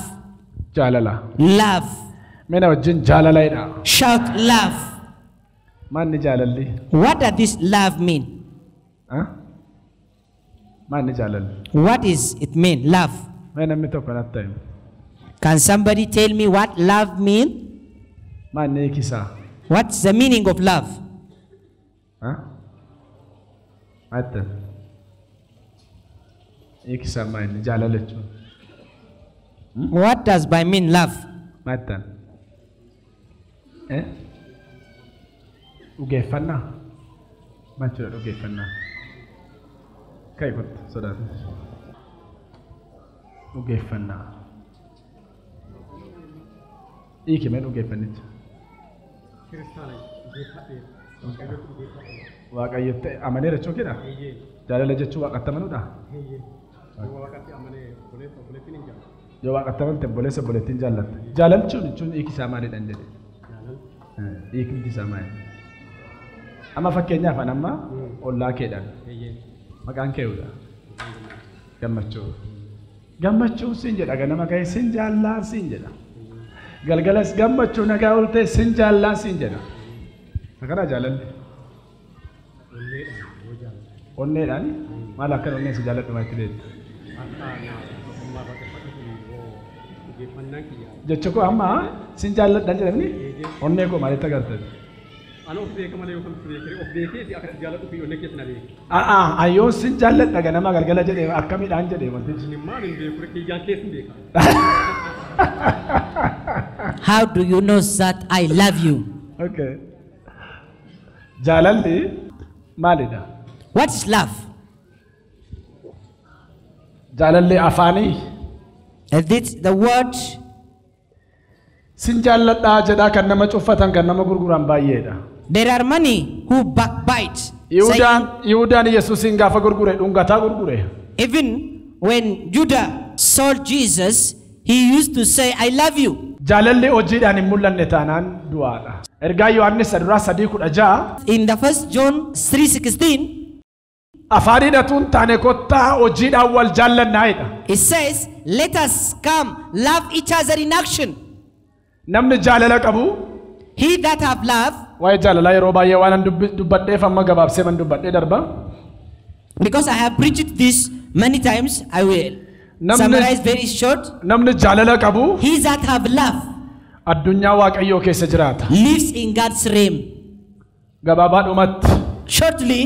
Jaalala. Love. Mee na wajjin jaalala jedha. Shout love. Maanni jaalalli? What does this love mean? Ah? Maanni jaalalli? What is it mean? Love. Mee namni tokko natti himu. Can somebody tell me what love mean? Maanni hiikisaa? What's the meaning of love? Ah? Maal Hiikisaa maanni jaalala jechuun? What does by mean love? Maal Eh? Dhugeeffannaa? Maal jechuudha dhugeeffannaa? Ka'i kottu sodaatu. Dhugeeffannaa. Hiiki mee dhugeeffannicha? Waaqayyotti amaneera jechuu keedha? Jaalala jechuun waaqatti amanuudha? Yoo waaqatti amante obboleessa obboleettiin jaallatta. Jaalalchuun jechuun hiiki isaa maalidha hin jedhe? Hiikni isaa maali? Amma fakkeenyaaf an amma ollaa keedhaan maqaan keewudha. Gammachuu. Gammachuun siin jedha ganama ka'ee siin jaallaan siin jedha. Galgalas gammachuu nagaa ooltee siin jaallaan siin jedha. Kana jaalalli. Onneedhaan maal akkan onneen si jaalladhu maal itti beektu? Jecha koo amma siin jaalladhaan jedhamni onnee koo maalitti agartan? Ana of beeka malee yookaan si beekee of beekee fi akka jaalladhu fi onnee keessa na beeke. Ayyoon sin jaalladha ganama galgala jedhee akkamiidhaan jedhee wantichi. Inni maal hin beeku kiyyaan keessa hin beeka. How do you know that I love you? Okay. Jaalalli maalidha? What is love? Jaalalli afaanii Is it the word? Sin jaalladhaa jedhaa kan nama cuffatan kan nama gurguran baay'eedha. There are many who backbite. Yihuudaan Yihuudaan Yesuusin gaafa gurgure dhungataa gurgure. Even when Judah sold Jesus, he used to say, "I love you." Jaalalli hojiidhaan hin mul'anne taanaan du'aadha. Ergaa Yohaannis duraa 3:16 In the first John 3:16, afaaniidhatu hin taane kottaa hojiidhaan wal jaallannaa'edha. It says, "Let us come love each other in action." Namni jaalala qabu He that have love, waa'ee jaalalaa yeroo baay'ee waan an dubbadheef amma gabaabsee man dubbadhee darba. Because I have preached this many times, I will summarize very short. Namni jaalala qabu He that have love addunyaa Waaqayyoo keessa jiraata. lives in God's realm. Gabaabaadhumatti Shortly,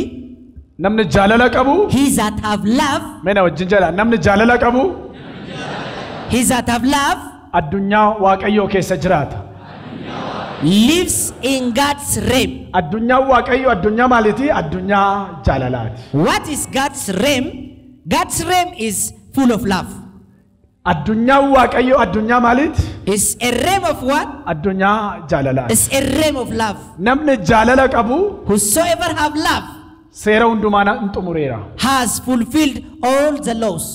namni jaalala qabu he that have love, mee na wajjin jedha namni jaalala qabu he that have love addunyaa Waaqayyoo keessa jiraata. lives in God's realm. Addunyaa Waaqayyoo addunyaa maaliiti? Addunyaa jaalalaati. What is God's realm? God's realm is full of love. Addunyaa Waaqayyoo addunyaa maaliiti? It's a realm of what? Addunyaa jaalalaati. It's a realm of love. Namni jaalala qabu Whosoever have love seera hundumaa hin xumureera. has fulfilled all the laws.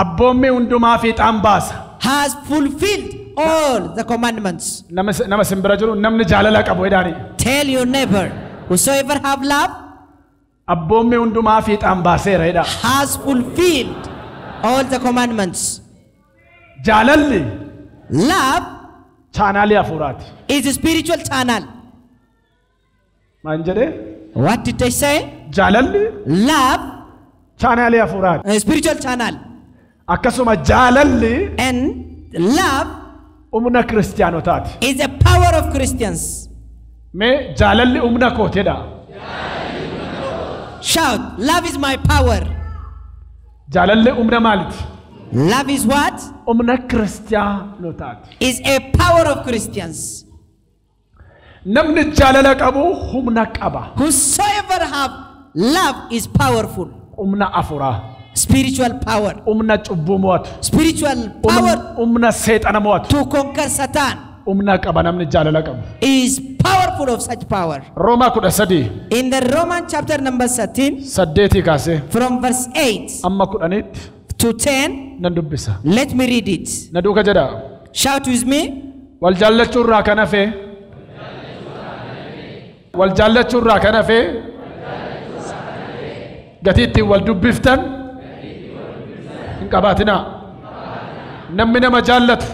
Abboommi hundumaa fiixaan baasa. Has fulfilled all the commandments. Nama simbira jiru namni jaalala qabu jedhaani. Tell your neighbor, whosoever have love Abboommi hundumaa fiixaan baaseera jedha. has fulfilled all the commandments. Jaalalli Love chaanaalii hafuuraati. is a spiritual channel. Maal jedhee? What did they say? Jaalalli Love, chaanaalii hafuuraati. a spiritual channel. Akkasuma jaalalli And love humna kiristaanotaati. is the power of Christians. Mee jaalalli humna kooteedha. Shout, love is my power. Jaalalli humna maaliti? Love is what? Humna kiristaanotaati. Is a power of Christians. Namni jaalala qabu humna qaba. Whosoever have love is powerful. Humna afuraa. Spiritual power. Humna cubbuu mo'atu. Spiritual power Humna seexana mo'atu. to conquer Satan Humna qaba namni jaalala qabu. is powerful of such power. Roomaa 13 In the Roman chapter number 13, 8 kaasee from verse 8 amma 10tti to 10, nan dubbisa. let me read it. Na duuka jedha. Shout with me. Wal jaallachuu irraa kan hafe wal jaallachuu irraa kan hafe gatii ittiin wal dubbiftan hin qabaatinaa. Namni nama jaallatu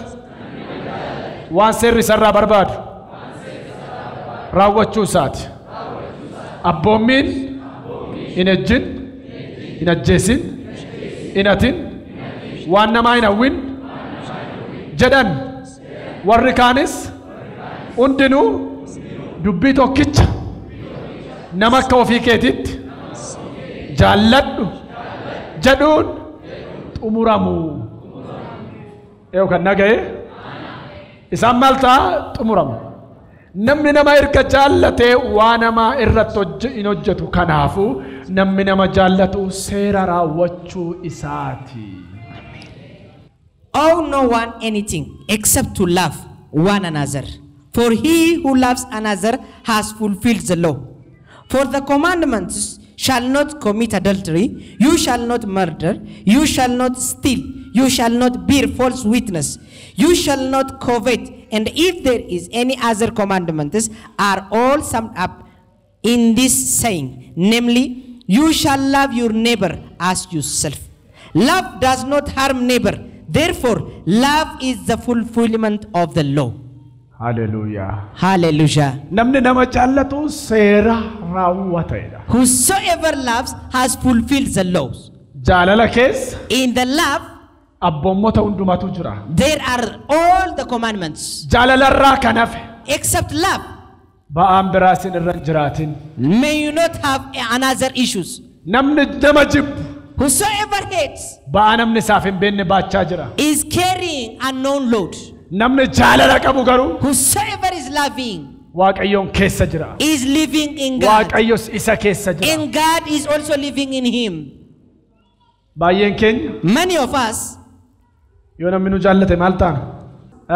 waan seerri isarraa barbaadu raawwachuu isaati. Abboommiin hin ejjin, hin ajjeesin, hin hatin, waan namaa hin hawwin jedhan warri kaanis hundinuu dubbii tokkicha nama akka ofii keetitti jaalladhu jedhuun xumuramu. Eeyu kan naga'e isaan maal ta'a xumuramu. Namni nama erga jaallatee waa namaa irratti hin hojjetu. Kanaafuu namni nama jaallatu seera raawwachuu isaati. Owe no one anything except to love one another. For he who loves another has fulfilled the law. For the commandments shall not commit adultery, you shall not murder, you shall not steal, you shall not bear false witness, you shall not covet, and if there is any other commandments, are all summed up in this saying, namely, you shall love your neighbor as yourself. Love does not harm neighbor. Therefore, love is the fulfillment of the law. Hallelujah. Hallelujah. Namni nama jaallatu seera raawwateedha. Whosoever loves has fulfilled the laws. Jaalala keessa In the love, abboommota hundumaatu jira. there are all the commandments. Jaalalarraa kan hafe Except love. Ba'aan biraa isin irra hin jiraatin. May you not have another issues. Namni nama jibbu Whosoever hates ba'aa namni isaaf hin beekne baachaa jira. is carrying unknown load. Namni jaalala qabu garuu Whosoever is loving Waaqayyoon keessa jira. is living in God. Waaqayyos isa keessa jira. And God is also living in him. Baay'een keenya Many of us, yoo namni nu jaallate maal taana?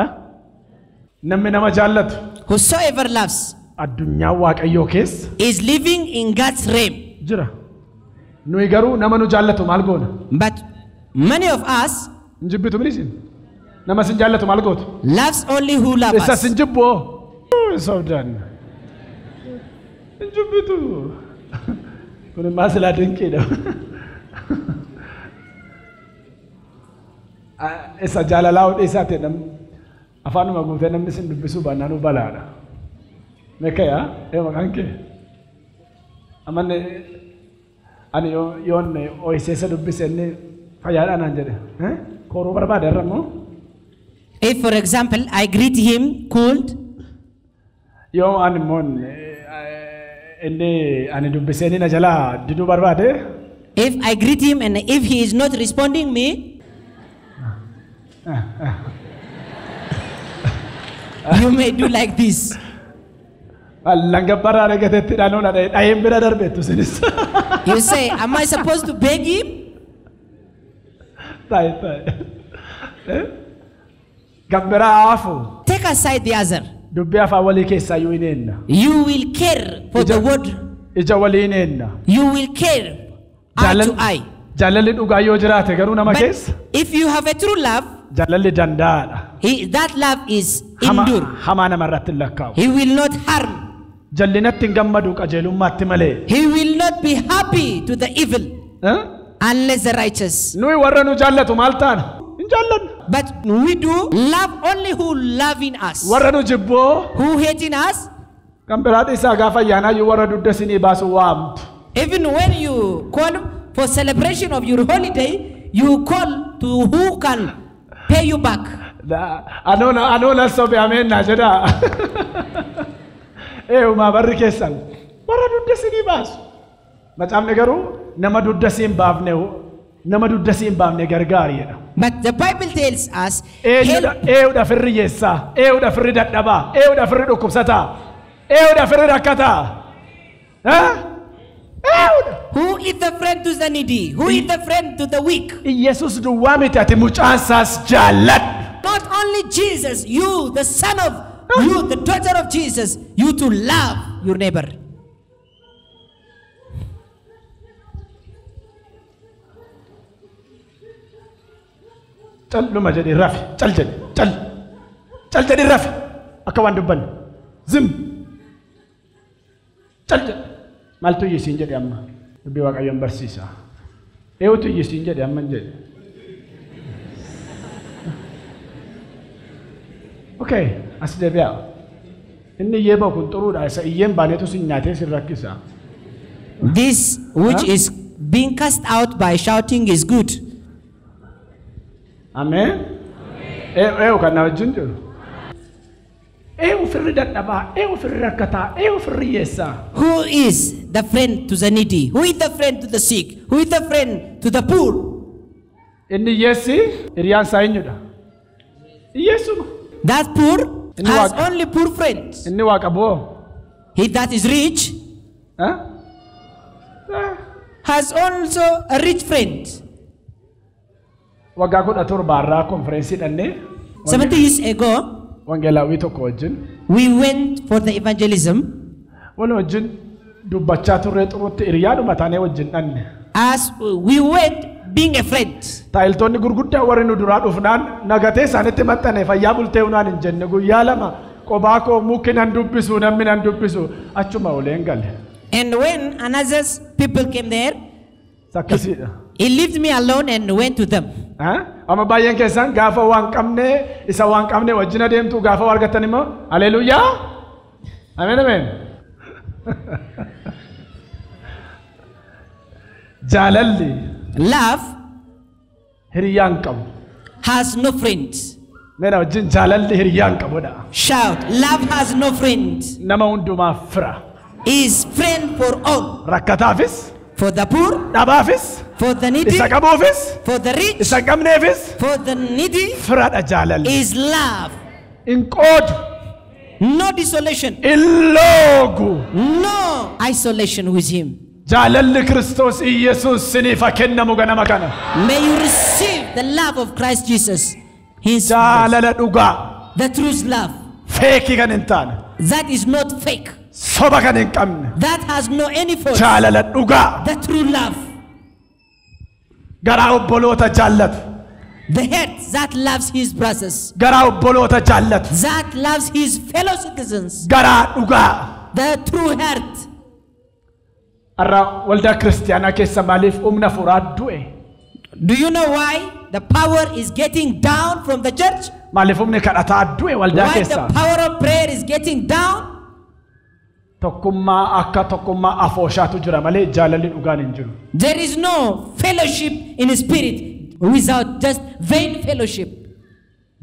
Eh? Namni nama jaallatu whosoever loves, addunyaa Waaqayyoo keessa is living in God's realm. jira. Nuyi garuu nama nu jaallatu maal goona? But many of us Hin jibbitu miti isin? Nama sin jaallatu maal gootu? loves only who love Isa us. sin jibbu hoo? Sobdan. Hin jibbitu. Kun immoo silaa dinqiidha. Isa jaalalaa hodhee isaa ta'e namni afaanuma guutee namni sin dubbisuu baannaan balaadha. Meekkayaa? Ee maqaan kee? Amanne ani yoon ooyiseessa dubbise inni fayyaadhaa naan jedhe. Kooruu barbaade irra immoo? If, for example, I greet him cold, Yoo ani immoo inni ani dubbisee inni na jalaa diduu barbaade if I greet him and if he is not responding me, you may do like this. Langabbaraa argatetti dhanuun dhaheen bira darbeettu sinis. You say, am I supposed to beg him? Taa'e taa'e. Kan biraa haafu Take aside the other. dubbii afaan walii keessaa iyyuu hin eenna. You will care for the word. Ija walii hin eenna. You will care eye to eye. Jaalalli dhugaa yoo jiraate garuu nama But keessa if you have a true love, jaalalli danda'aadha. that love is endure. Hamaa namarratti hin lakkaa'u. He will not harm. Jallinatti hin gammadu qajeelummaatti malee. He will not be happy to the evil unless the righteous. Nuyi warra nu jaallatu maal taana? Hin jaallannu. But we do love only who loving us. Warra nu jibboo Who hating us? kan biraa dhiisaa gaafa ayyaanaa iyyuu warra dugda isinii baasu waamtu. Even when you call for celebration of your holiday, you call to who can pay you back. Anoo nan sobe ameen naa jedhaa. Eeyyumaa barri keessan warra dugda isinii baasu. Macaafni garuu nama dugda si hin baafne nama dugda si hin baafne gargaari jedha. But the Bible tells us, help Eenyudha firri hiyyeessaa? Eenyudha firri dadhabaa? Eenyudha firri dhukkubsataa? Eenyudha firri rakkataa? Eenyudha? Who is the friend to the needy? Who is the friend to the weak? Iyesuus duwwaa miti ati mucaan isaas jaalladhu. Not only Jesus, you, the son of, you, the daughter of Jesus, you to love your neighbor. Calluma jedhee rafi, cal jedhe, cal. Cal jedhee rafi. Akka waan dubbanne. Zim. Cal jedhe. Maaltu iyyisiin jedhe amma? Dubbii Waaqayyoon barsiisa. Eenyutu iyyisiin jedhe amma hin jedhe. Okay, as deebi'aa. Inni iyyee ba'u kun xuruudha. Isa iyyeen baaneetu sin nyaatee sin rakkisa. This which Huh? is being cast out by shouting is good. Ameen. Eeyu kan na wajjin jiru. Eeyu firri dadhabaa, eeyu firri rakkataa, eeyu firri hiyyeessaa. Who is the friend to the needy? Who is the friend to the sick? Who is the friend to the poor? Inni hiyyeessi hiriyaan isaa eenyudha? Hiyyeessuma. That poor Inni has waaqa. only poor friends. Inni waaqa bu'oo? He that is rich Eh? has also a rich friend. Waggaa 17 irraa konfereensii dhannee 70 years ago, wangeelaawwii tokko wajjin we went for the evangelism. wal wajjin dubbachaa turree xurutti hiriyaadhuma taanee wajjin dhanne. As we went being a friend. Taayiltoonni gurguddaa warri nu duraa dhufnaan nagatee isaanitti maxxane fayyaa bultee hunaan hin jenne guyyaa lama qobaa koo mukki nan dubbisu namni nan dubbisu achuma oleen gale. And when another people came there, Akkasiidha. he left me alone and went to them. Amma baay'een keessan gaafa waan qabne isa waan qabne wajjin adeemtu gaafa waa argattan immoo haleluuyaa. Ameen ameen. Jaalalli Love hiriyyaan qabu. has no friends. Mee na wajjin jaalalli hiriyaa hin qabudha. Shout, love has no friend. Nama hundumaaf fira. Is friend for all. Rakkataafis, For the poor, dhabaafis, for the needy, isa qabuufis, for the rich, isa hin qabneefis for the needy firadha jaalalli. is love. Hin qoodu, No desolation, hin loogu. no isolation with him. Jaalalli Kiristoos Iyyasuus siniif haa kennamu ganama kana. May you receive the love of Christ Jesus. His Jaalala dhugaa the truth love feekii kan hin taane, that is not fake, soba kan hin qabne, that has no any fault. jaalala dhugaa The true love, garaa obboloota jaallatu, the heart that loves his brothers, garaa obboloota jaallatu, that loves his fellow citizens, garaa dhugaa. the true heart. Har'a waldaa kiristaanaa keessa maaliif humna furaa du'e? Do you know why the power is getting down from the church? Maaliif humni kadhataa du'e waldaa Why the keessa? power of prayer is getting down? Tokkummaa akka tokkummaa afooshaatu jira malee jaalalli dhugaan hin jiru. There is no fellowship in spirit without just vain fellowship.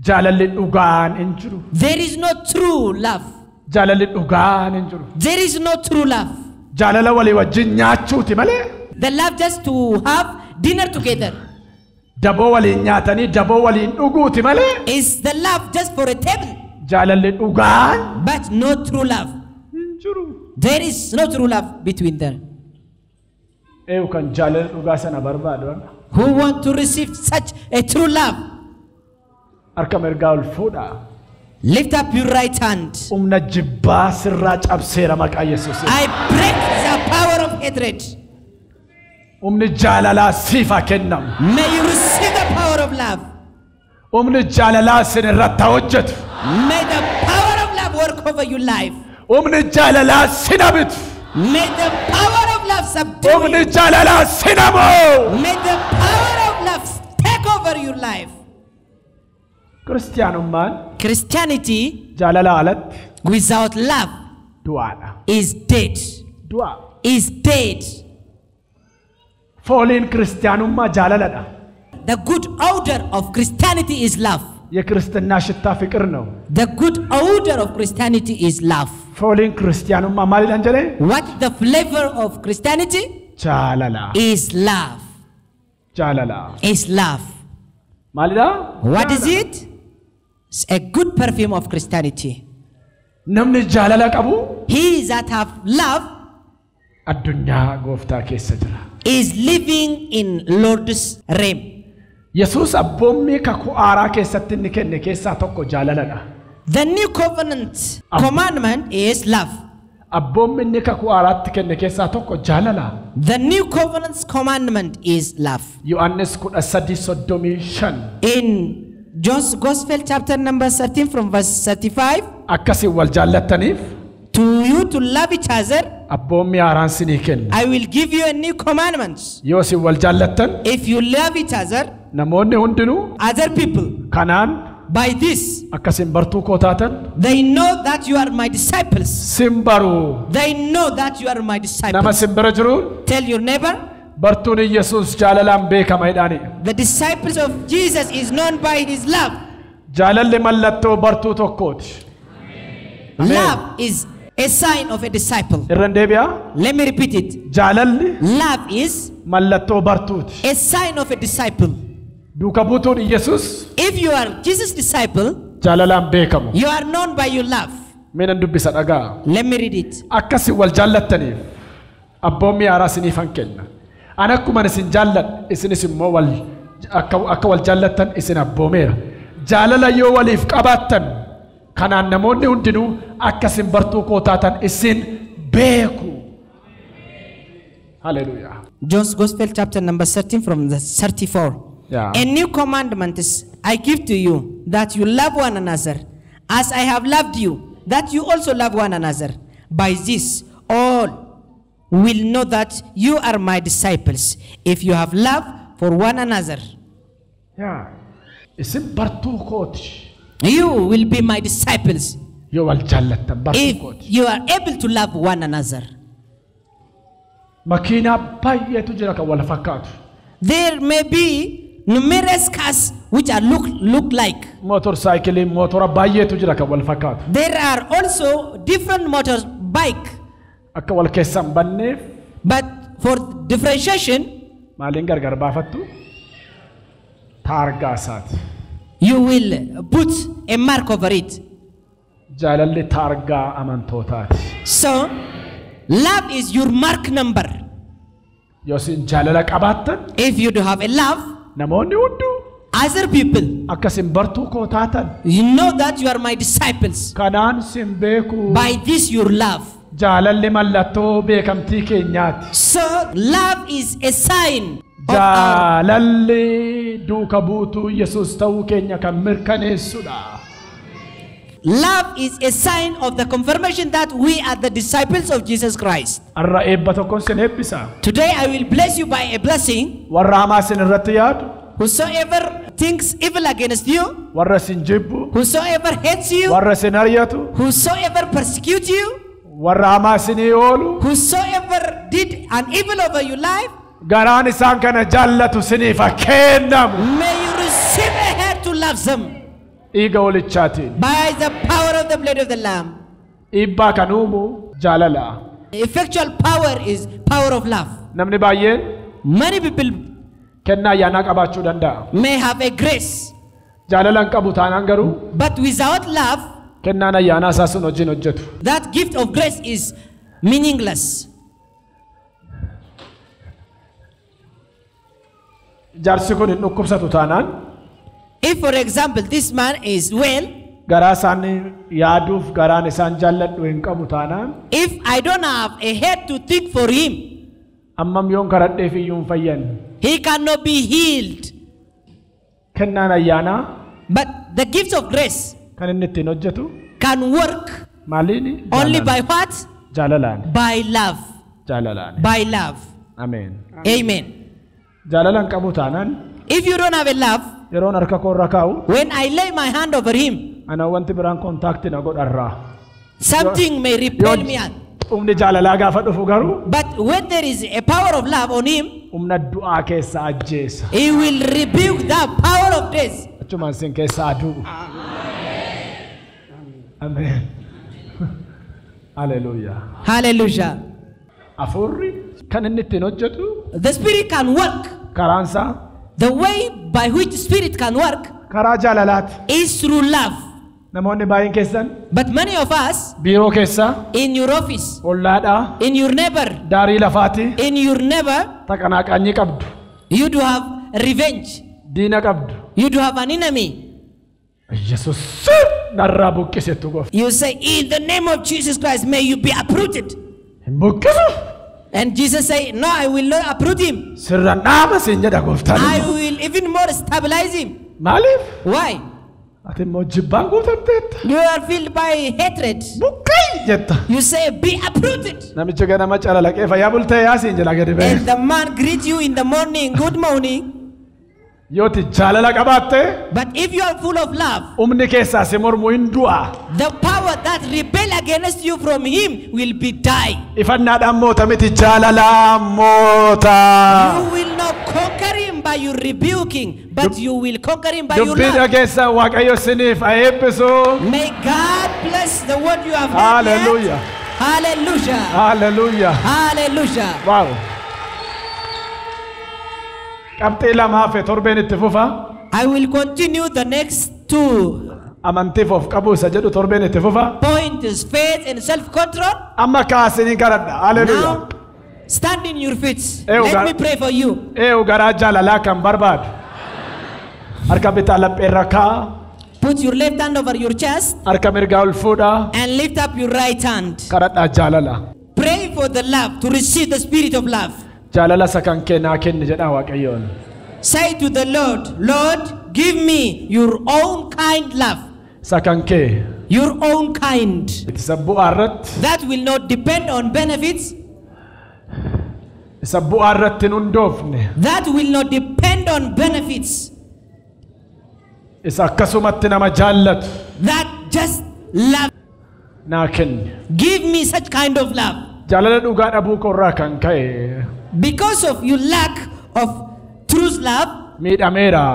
Jaalalli dhugaan hin jiru. There is no true love. Jaalalli dhugaan hin jiru. There is no true love. Jaalala walii wajjin nyaachuuti malee The love just to have dinner together daboo waliin nyaatanii daboo waliin dhuguuti malee is the love just for a table, jaalalli dhugaan but no true love. hin jiru. There is no true love between them. Eeyu kan jaalala dhugaa sana barbaadu har'a? Who want to receive such a true love? Harka mirgaa ol fuudhaa. Lift up your right hand. Humna jibbaa sirraa cabseera maqaa Yesuusiin. I break the power of hatred. Humni jaalalaa siif haa kennamu. May you receive the power of love. Humni jaalalaa sin irratti haa hojjetu. May the power of love work over your life. Humni jaalalaa sin habitu. May the power of love subdue Humni you. jaalalaa sin hamoo. May the power of love take over your life. Kiristiyaanummaan Christianity jaalala alatti without love du'aadha. is dead. Du'a. Is dead. Fooliin kiristiyaanummaa jaalaladha. The good odor of Christianity is love. የክርስትና ሽታ ፍቅር ነው። The good odor of Christianity is love. Fooliin kiristiyaanummaa maalidhaan jedhee? What the flavor of Christianity Jaalala. is love. Jaalala. Is love. Maalidha? What is it? It's a good perfume of Christianity. Namni jaalala qabu He that have love addunyaa gooftaa keessa jira. is living in Lord's realm. Yesuus abboommii kakuu haaraa keessatti inni kenne keessaa tokko jaalaladha. The new covenant commandment is love. Abboommi inni kakuu haaraatti kenne keessaa tokko jaalala. The new covenant's commandment is love. Yohaannis 13:35 In John's Gospel, chapter number 13, from verse 35, Akkasiin wal jaallattaniif to you to love each other, abboommii haaraan sinii kenna. I will give you a new commandment. Yoo isin wal jaallattan If you love each other, namoonni hundinuu other people, kanaan by this, akkasiin bartuu koo taatan they know that you are my disciples. sin baru. They know that you are my Nama disciples. sin bira jiruun Tell your neighbor, bartuun Yesuus jaalalaan beekama jedhaani. the disciples of Jesus is known by his love. Jaalalli mallattoo bartuu tokkooti. Amen. Love is a sign of a disciple. Irran deebi'aa. Let me repeat it. Jaalalli Love is mallattoo bartuuti. a sign of a disciple. Duuka buutuun Yesuus If you are Jesus' disciple, jaalalaan beekamu. you are known by your love. Mee nan dubbisa dhagaa. Let me read it. Akkasiin wal jaallattaniif abboommii haaraa isiniifan kenna. Ani akkuman isin jaalladhe isinis immoo wal akka, akka wal jaallattan isin abboomeera. Jaalala yoo waliif qabaattan kanaan namoonni hundinuu akka isin bartuu koo taatan isin beeku. Haleluuyaa. John's Gospel, chapter number 13, from the 34. Yeah. A new commandment is I give to you, that you love one another, as I have loved you, that you also love one another. By this, all will know that you are my disciples, if you have love for one another. Yaa. Isin bartuu kooti. You will be my disciples Yoo wal jaallattan bartuu if kooti. you are able to love one another. Makiinaa baay'eetu jira kan wal fakkaatu. There may be numerous cars which are look like. Motorsaayikilii mootora baay'eetu jira kan wal fakkaatu. There are also different motorbike. Akka wal keessa hin banneef. But for differentiation, maaliin gargar baafattu? Taargaa isaati. You will put a mark over it. Jaalalli taargaa amantootaati. So, love is your mark number. Yoo isin jaalala qabaattan, if you do have a love, namoonni hunduu other people, akka isin bartuu koo taatan, you know that you are my disciples. Kanaan sin beeku. By this your love. Jaalalli mallattoo beekamtii keenyaati. So love is a sign of our Jaalalli duuka buutuu Yesuus ta'uu keenya kan mirkaneessudha. Love is a sign of the confirmation that we are the disciples of Jesus Christ. Har'a eebba tokkoon sin eebbisa. Today I will bless you by a blessing. Warra hamaa sin irratti yaadu. Whosoever thinks evil against you, Warra sin jibbu. whosoever hates you, Warra sin ari'atu. whosoever persecutes you, Warra hamaa sinii oolu. whosoever did an evil over your life, Garaan isaan kana jaallatu siniif haa kennamu. may you receive a heart to love them. Dhiiga hoolichaatiin. By the power of the blood of the Lamb. Dhiibbaa kan uumu jaalala. Effectual power is power of love. Namni baay'een Many people kennaa ayyaanaa qabaachuu danda'a. may have a grace, Jaalala hin qabu taanaan garuu but without love, kennaan ayyaanaa isaa sun hojiin hojjetu. that gift of grace is meaningless. Jaarsi kun hin dhukkubsatu taanaan If, for example, this man is well, garaa isaan yaaduuf garaan isaan jaalladhu hin qabu taanaan if I don't have a head to think for him, ammam yoon karadheef iyyuu hin fayyan. he cannot be healed. Kennaan ayyaanaa But the gift of grace kan inni ittiin hojjetu can work maaliini? only by what? Jaalalaan. By love. Jaalalaan. By love. Ameen. Amen. Jaalala hin qabu taanaan If you don't have a love, yeroon harka koo irra kaa'u when I lay my hand over him, ana wanti biraan kontaakti na godharraa. something may repel me out. Humni jaalalaa gaafa dhufu garuu But when there is a power of love on him, humna du'aa keessa ajjeesa. he will rebuke the power of death. Achumaan sin keessa aduu. Ameen. Haleluuyaa. Hallelujah. Hafuurri kan inni ittiin hojjetu The spirit can work. karaan isaa The way by which spirit can work karaa jaalalaati. is through love. Namoonni baay'een keessan But many of us biiroo keessa in your office, ollaadhaa in your neighbor, daarii lafaati in your neighbor, taqanaaqanyii qabdu you do have revenge. diina qabdu. You do have an enemy. Yesuus narraa buqqisettu gooftaa. You say, in the name of Jesus Christ, may you be uprooted. Hin buqqisu. And Jesus say, no, I will not uproot him. Sirra dhaaba siin jedha gooftaan. I will even more stabilize him. Maaliif? Why? Ati immoo jibbaan guutamteetta. You are filled by hatred. Buqqii jetta. You say, be uprooted. Namichi ganama calalaqee fayyaa bultee yaa siin jedha gadi ba'e. And the man greets you in the morning, good morning. Yooti jaalala qabaatte But if you are full of love, humni keessaa si mormu hin du'a. the power that rebel against you from him will be die. Ifannaadhaan moota miti jaalalaan moota. You will not conquer him by your rebuking, but you will conquer him by your Dubbii love. dhageessa Waaqayyo siniif haa eebbisu. May God bless the word you have heard. Hallelujah. Hallelujah. Hallelujah. Hallelujah. Wow. Qabxii lama hafe torbeen itti fufa. I will continue the next two Amantiif of qabuu isa jedhu torbeen itti fufa. points, faith and self-control. Amma kaasiniin kadhadha. Hallelujah. Now, stand in your feet. Eeyu Let me pray for you. Eeyu garaa jaalalaa kan barbaadu. Harka bitaa lapheerra kaa'a. Put your left hand over your chest Harka mirgaa ol fuudhaa. and lift up your right hand. Kadhadhaa jaalala. Pray for the love, to receive the spirit of love. Jaalala isa kan kee naa kenni jedhaa Waaqayyoon. Say to the Lord, Lord, give me your own kind love. Isa kan kee. Your own kind. Isa bu'aa irratti. That will not depend on benefits. Isa bu'aa irratti hin hundoofne. That will not depend on benefits. Isa akkasumatti nama jaallatu. That just love. Naa kenni. Give me such kind of love. Jaalala dhugaa dhabuu koorraa kan ka'e. Because of your lack of truth love. Miidhameera.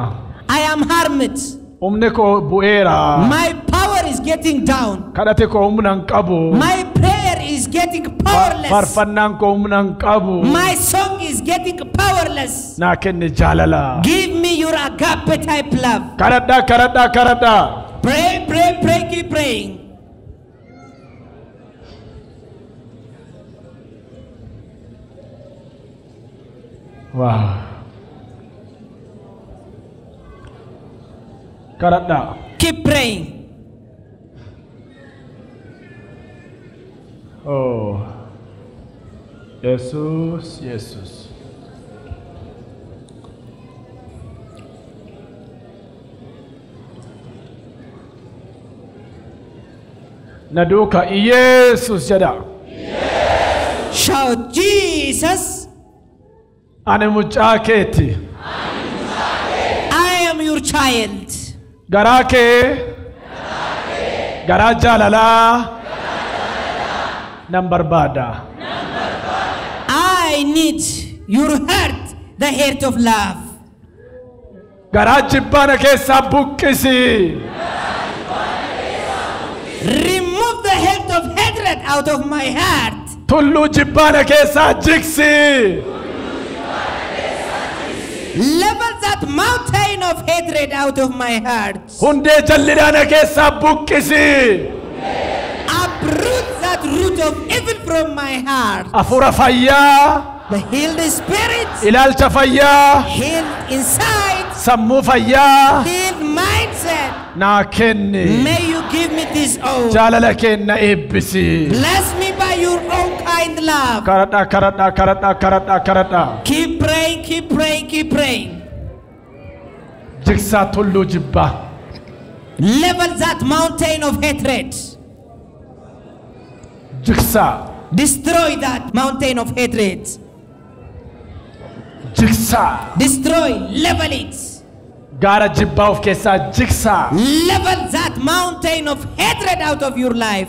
I am harmed. Humni koo bu'eera. My power is getting down. Kadhati koo humna hin qabu. My prayer is getting powerless. Faarfannaan koo humna hin qabu. My song is getting powerless. Naa kenni jaalala. Give me your agape type love. Kadhadhaa, kadhadhaa, kadhadhaa. Pray, pray, pray, keep praying. Wow. Kadhadhaa. Keep praying. Oh. Yesus, Yesus. Na duukaa Yesus jedha. Shout Jesus. Ani mucaa keeti. I am your child. Garaa kee garaa jaalalaa nan barbaada. I need your heart, the heart of love. Garaa jibbaa na keessaa buqqisi. Remove the heart of hatred out of my heart. Tulluu jibbaa na keessaa jigsi. Level that mountain of hatred out of my heart. Hundee jallinaa na keessaa buqqisi. Uproot that root of evil from my heart. Hafuura fayyaa, The healed spirit, ilaalcha fayyaa, healed inside, sammuu fayyaa healed mindset. naa kenni. May you give me this oath. Jaalala kee na eebbisi. Bless me by your own kind love. Kadhadhaa, kadhadhaa, kadhadhaa, kadhadhaa, kadhadhaa. Keep praying, keep praying, keep praying. Jigsaa tulluu jibbaa. Level that mountain of hatred. Jigsaa. Destroy that mountain of hatred. Jigsaa. Destroy, level it. Gaara jibbaa of keessaa jigsaa. Level that mountain of hatred out of your life.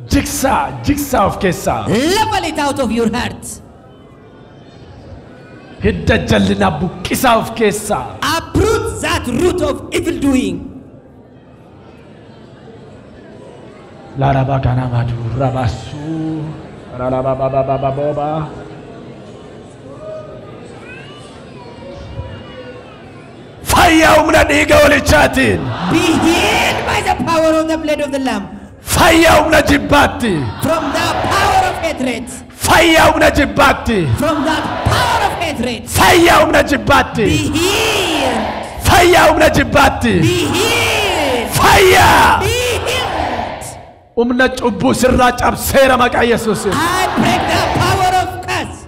Jigsaa, jigsaa of keessaa. Level it out of your heart. Hidda jallinaa buqqisaa of keessaa. Uproot that root of evil doing. Laraba kanamadu rabasu rarabababababa. Fayyaa humna dhiiga walichaatiin. Be healed by the power of the blood of the Lamb. Fayyaa humna jibbaatti. From the power of hatred. Fayyaa humna jibbaatti. From that power of hatred. Fayyaa humna jibbaatti. Be healed. Fayyaa humna jibbaatti. Be healed. Fayyaa. Be healed. Humna cubbuu sirraa cabseera maqaa Yesuusiin. I break the power of curse.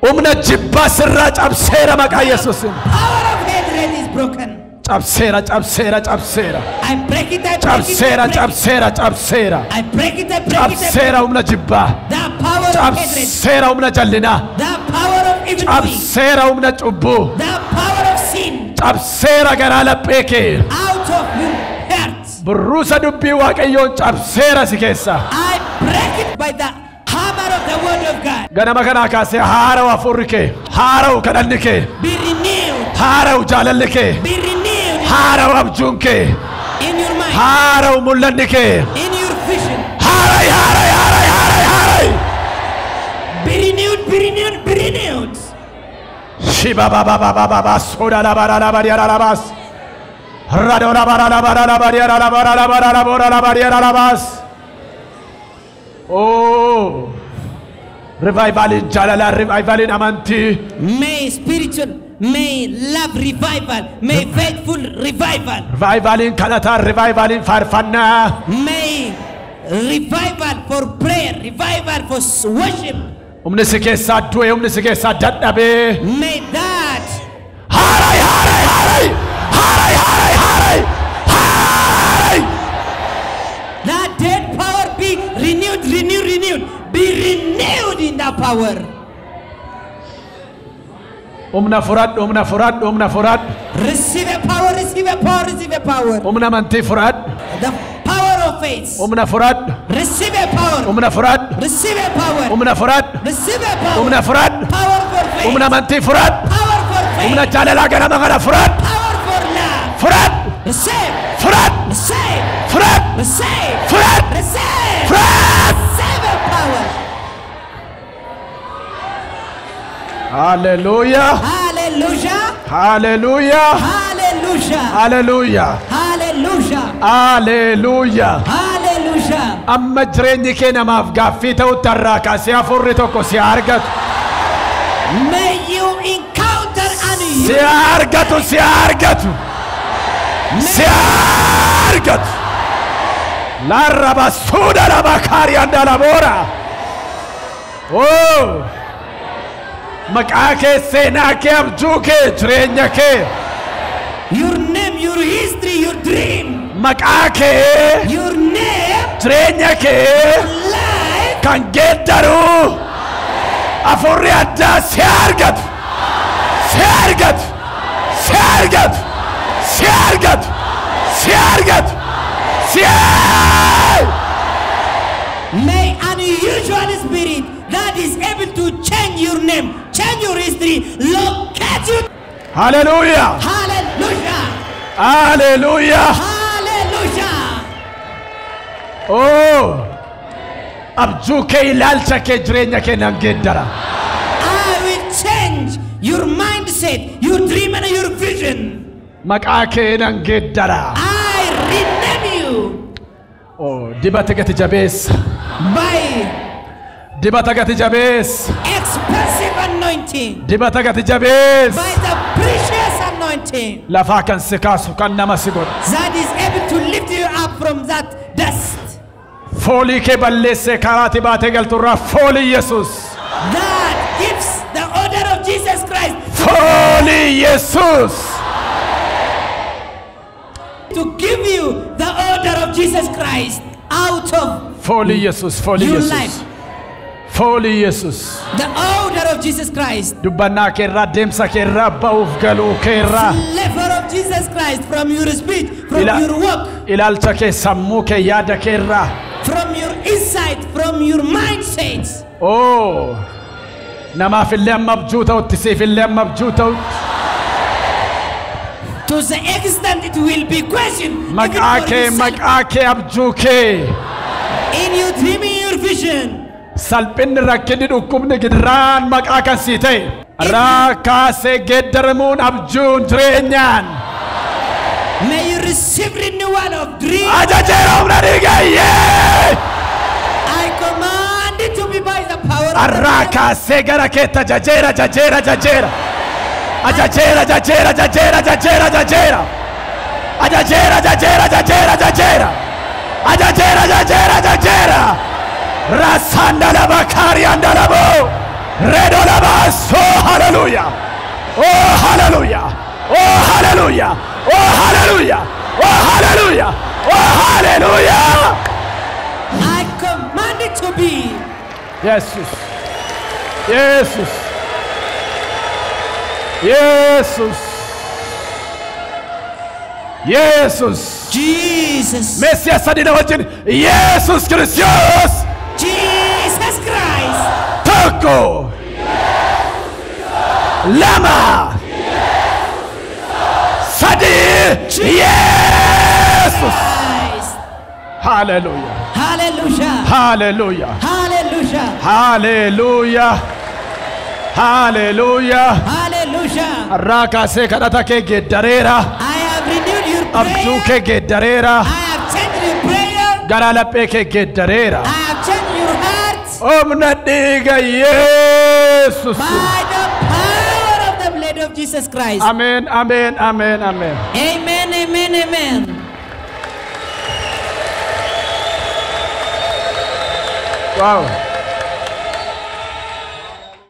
Humna jibbaa sirraa cabseera maqaa Yesuusiin. Power of hatred is broken. Cabseera, cabseera, cabseera. I break it, I break it, I Cabseera, break it. cabseera, cabseera. I break it, I break it, I break it. Cabseera humna jibbaa. The power of hatred. Cabseera humna jallinaa. The power of evil doing. Cabseera humna cubbuu. The power of sin. Cabseera garaa laphee kee. Out of your heart. Burruusa dubbii Waaqayyoon cabseera si keessa. I break it by the hammer of the word of God. Ganama kanaa kaasee haara'u hafuurri kee. Haara'u kadhanni kee. Be renewed. Haara'u jaalalli kee. Be renewed Haara'u abjuun kee. in your mind, Haara'u mul'anni kee. in your vision. Haara'i, haara'i, haara'i, haara'i, haara'i. Be renewed, be renewed, be renewed. Shibabababababa soda labaralabariyaralabas. Radolabarabaralabariyaralabaralabaralabaralabas. Oh, revival in jaalala, revival in amantii. May spiritual, may love revival, may faithful revival, Revival in kadhataa, revival in faarfannaa. may revival for prayer, revival for worship. Humni si keessaa du'e, humni si keessaa dadhabee. May that Haarai, haarai, haarai, haarai, haarai, haarai, haarai. that dead power be renewed, renewed, renewed. Be renewed in that power. Humna fudhadhu, humna fudhadhu, humna fudhadhu. Receive a power, receive a power, receive a power. Humna amantii fudhadhu, The power of faith. humna fudhadhu, Receive a power. humna fudhadhu, Receive a power. humna fudhadhu, Receive a power. humna fudhadhu, Power for faith. humna amantii fudhadhu. Power for Humna faith. jaalalaa ganama kana fudhadhu. Power for love. Fudhadhu. Receive. Fudhadhu. Receive. Fudhadhu. Receive. Fudhadhu. Receive. Fudhadhu. Receive the power. Hallelujah. Hallelujah. Hallelujah. Hallelujah. Hallelujah. Hallelujah. Hallelujah. Hallelujah. Amma jireenyi kee namaaf gaaffii ta'utti har'aa kaasee hafuurri tokko si haa argatu. May you encounter and Si you haa argatu, si haa argatu. Si haa argatu. Larraba suuda laba kaariyaan dalaboora. Oh! Maqaa kee, seenaa kee, abjuu kee, jireenya kee. Your name, your history, your dream, Maqaa kee, your name, jireenya kee life kan geeddaru hafuurri addaa si haa argatu. Si haa argatu. Si haa argatu. Si haa argatu. Si haa argatu. Si haa. May unusual spirit that is able to change your name, change your history, locate you. Hallelujah. Hallelujah. Hallelujah. Hallelujah. Oh! Abjuu kee, ilaalcha kee, jireenya kee nan geeddara. I will change your mindset, your dream, and your vision. Maqaa kee nan geeddara. I rename you Oh, dibata gati jabeessa. By Dibata gati jabeessa. Expensive anointing, Dibata gati jabeessa. By the precious anointing Lafaa kan si kaasu kan nama si godhu. That is able to lift you up from that dust. Foolii kee balleessee karaatti baatee galturraa foolii Yesuus. That gives the odor of Jesus Christ Foolii Yesuus. To give you the odor of Jesus Christ out of Foolii Yesuus. Foolii your Yesuus. Life. Foolii Yesuus. The odor of Jesus Christ. Dubbannaa keerraa, deemsa keerraa, ba'uuf galuu keerraa. Flavor of Jesus Christ from your speech, from your walk, Ilaalcha kee, sammuu kee, yaada keerraa. From your insight, from your mindset. Oo! Namaaf illee amma abjuu ta'utti, siif illee amma abjuu ta'utti. To the extent it will be questioned even Maqaa for kee, yourself. Maqaa kee, abjuu kee. In your dream, in your vision. Salphinni, rakkinni, dhukkubni, gidiraan maqaa kan sii ta'e. Irraa kaasee geeddaramuun abjuun jireenyaan. May you receive renewal of dream. Ajajeera humna dhiigayyee. I command it to be by the power of the Irraa blood. Kaasee gara keetti ajajeera, ajajeera, ajajeera. Ajajeera, ajajeera, ajajeera, ajajeera, ajajeera. Ajajeera, ajajeera, ajajeera, ajajeera. Ajajeera, ajajeera, ajajeera. Rasandalaba kaariandalabo. Redolaba so hallelujah. Oh hallelujah. Oh hallelujah. Oh hallelujah. Oh hallelujah. Oh hallelujah. I command it to be. Jesus. Jesus. Jesus. Jesus. Jesus. Mesias sadi na wajjin Yesus Kiristoos. Jesus Christ. Tokko. Lama. Sadi. Yesus. Christ. Hallelujah. Hallelujah. Hallelujah. Hallelujah. Hallelujah. Hallelujah. Hallelujah. Har'aa kaasee kadhata kee geeddareera. I have renewed your Abjuu prayer. Kee geeddareera. I have changed your prayer. Garaa laphee kee geeddareera. I have changed your heart Humna dhiiga Yesus. By the power of the blood of Jesus Christ. Ameen, ameen, ameen, ameen. Amen, amen, amen. Wow.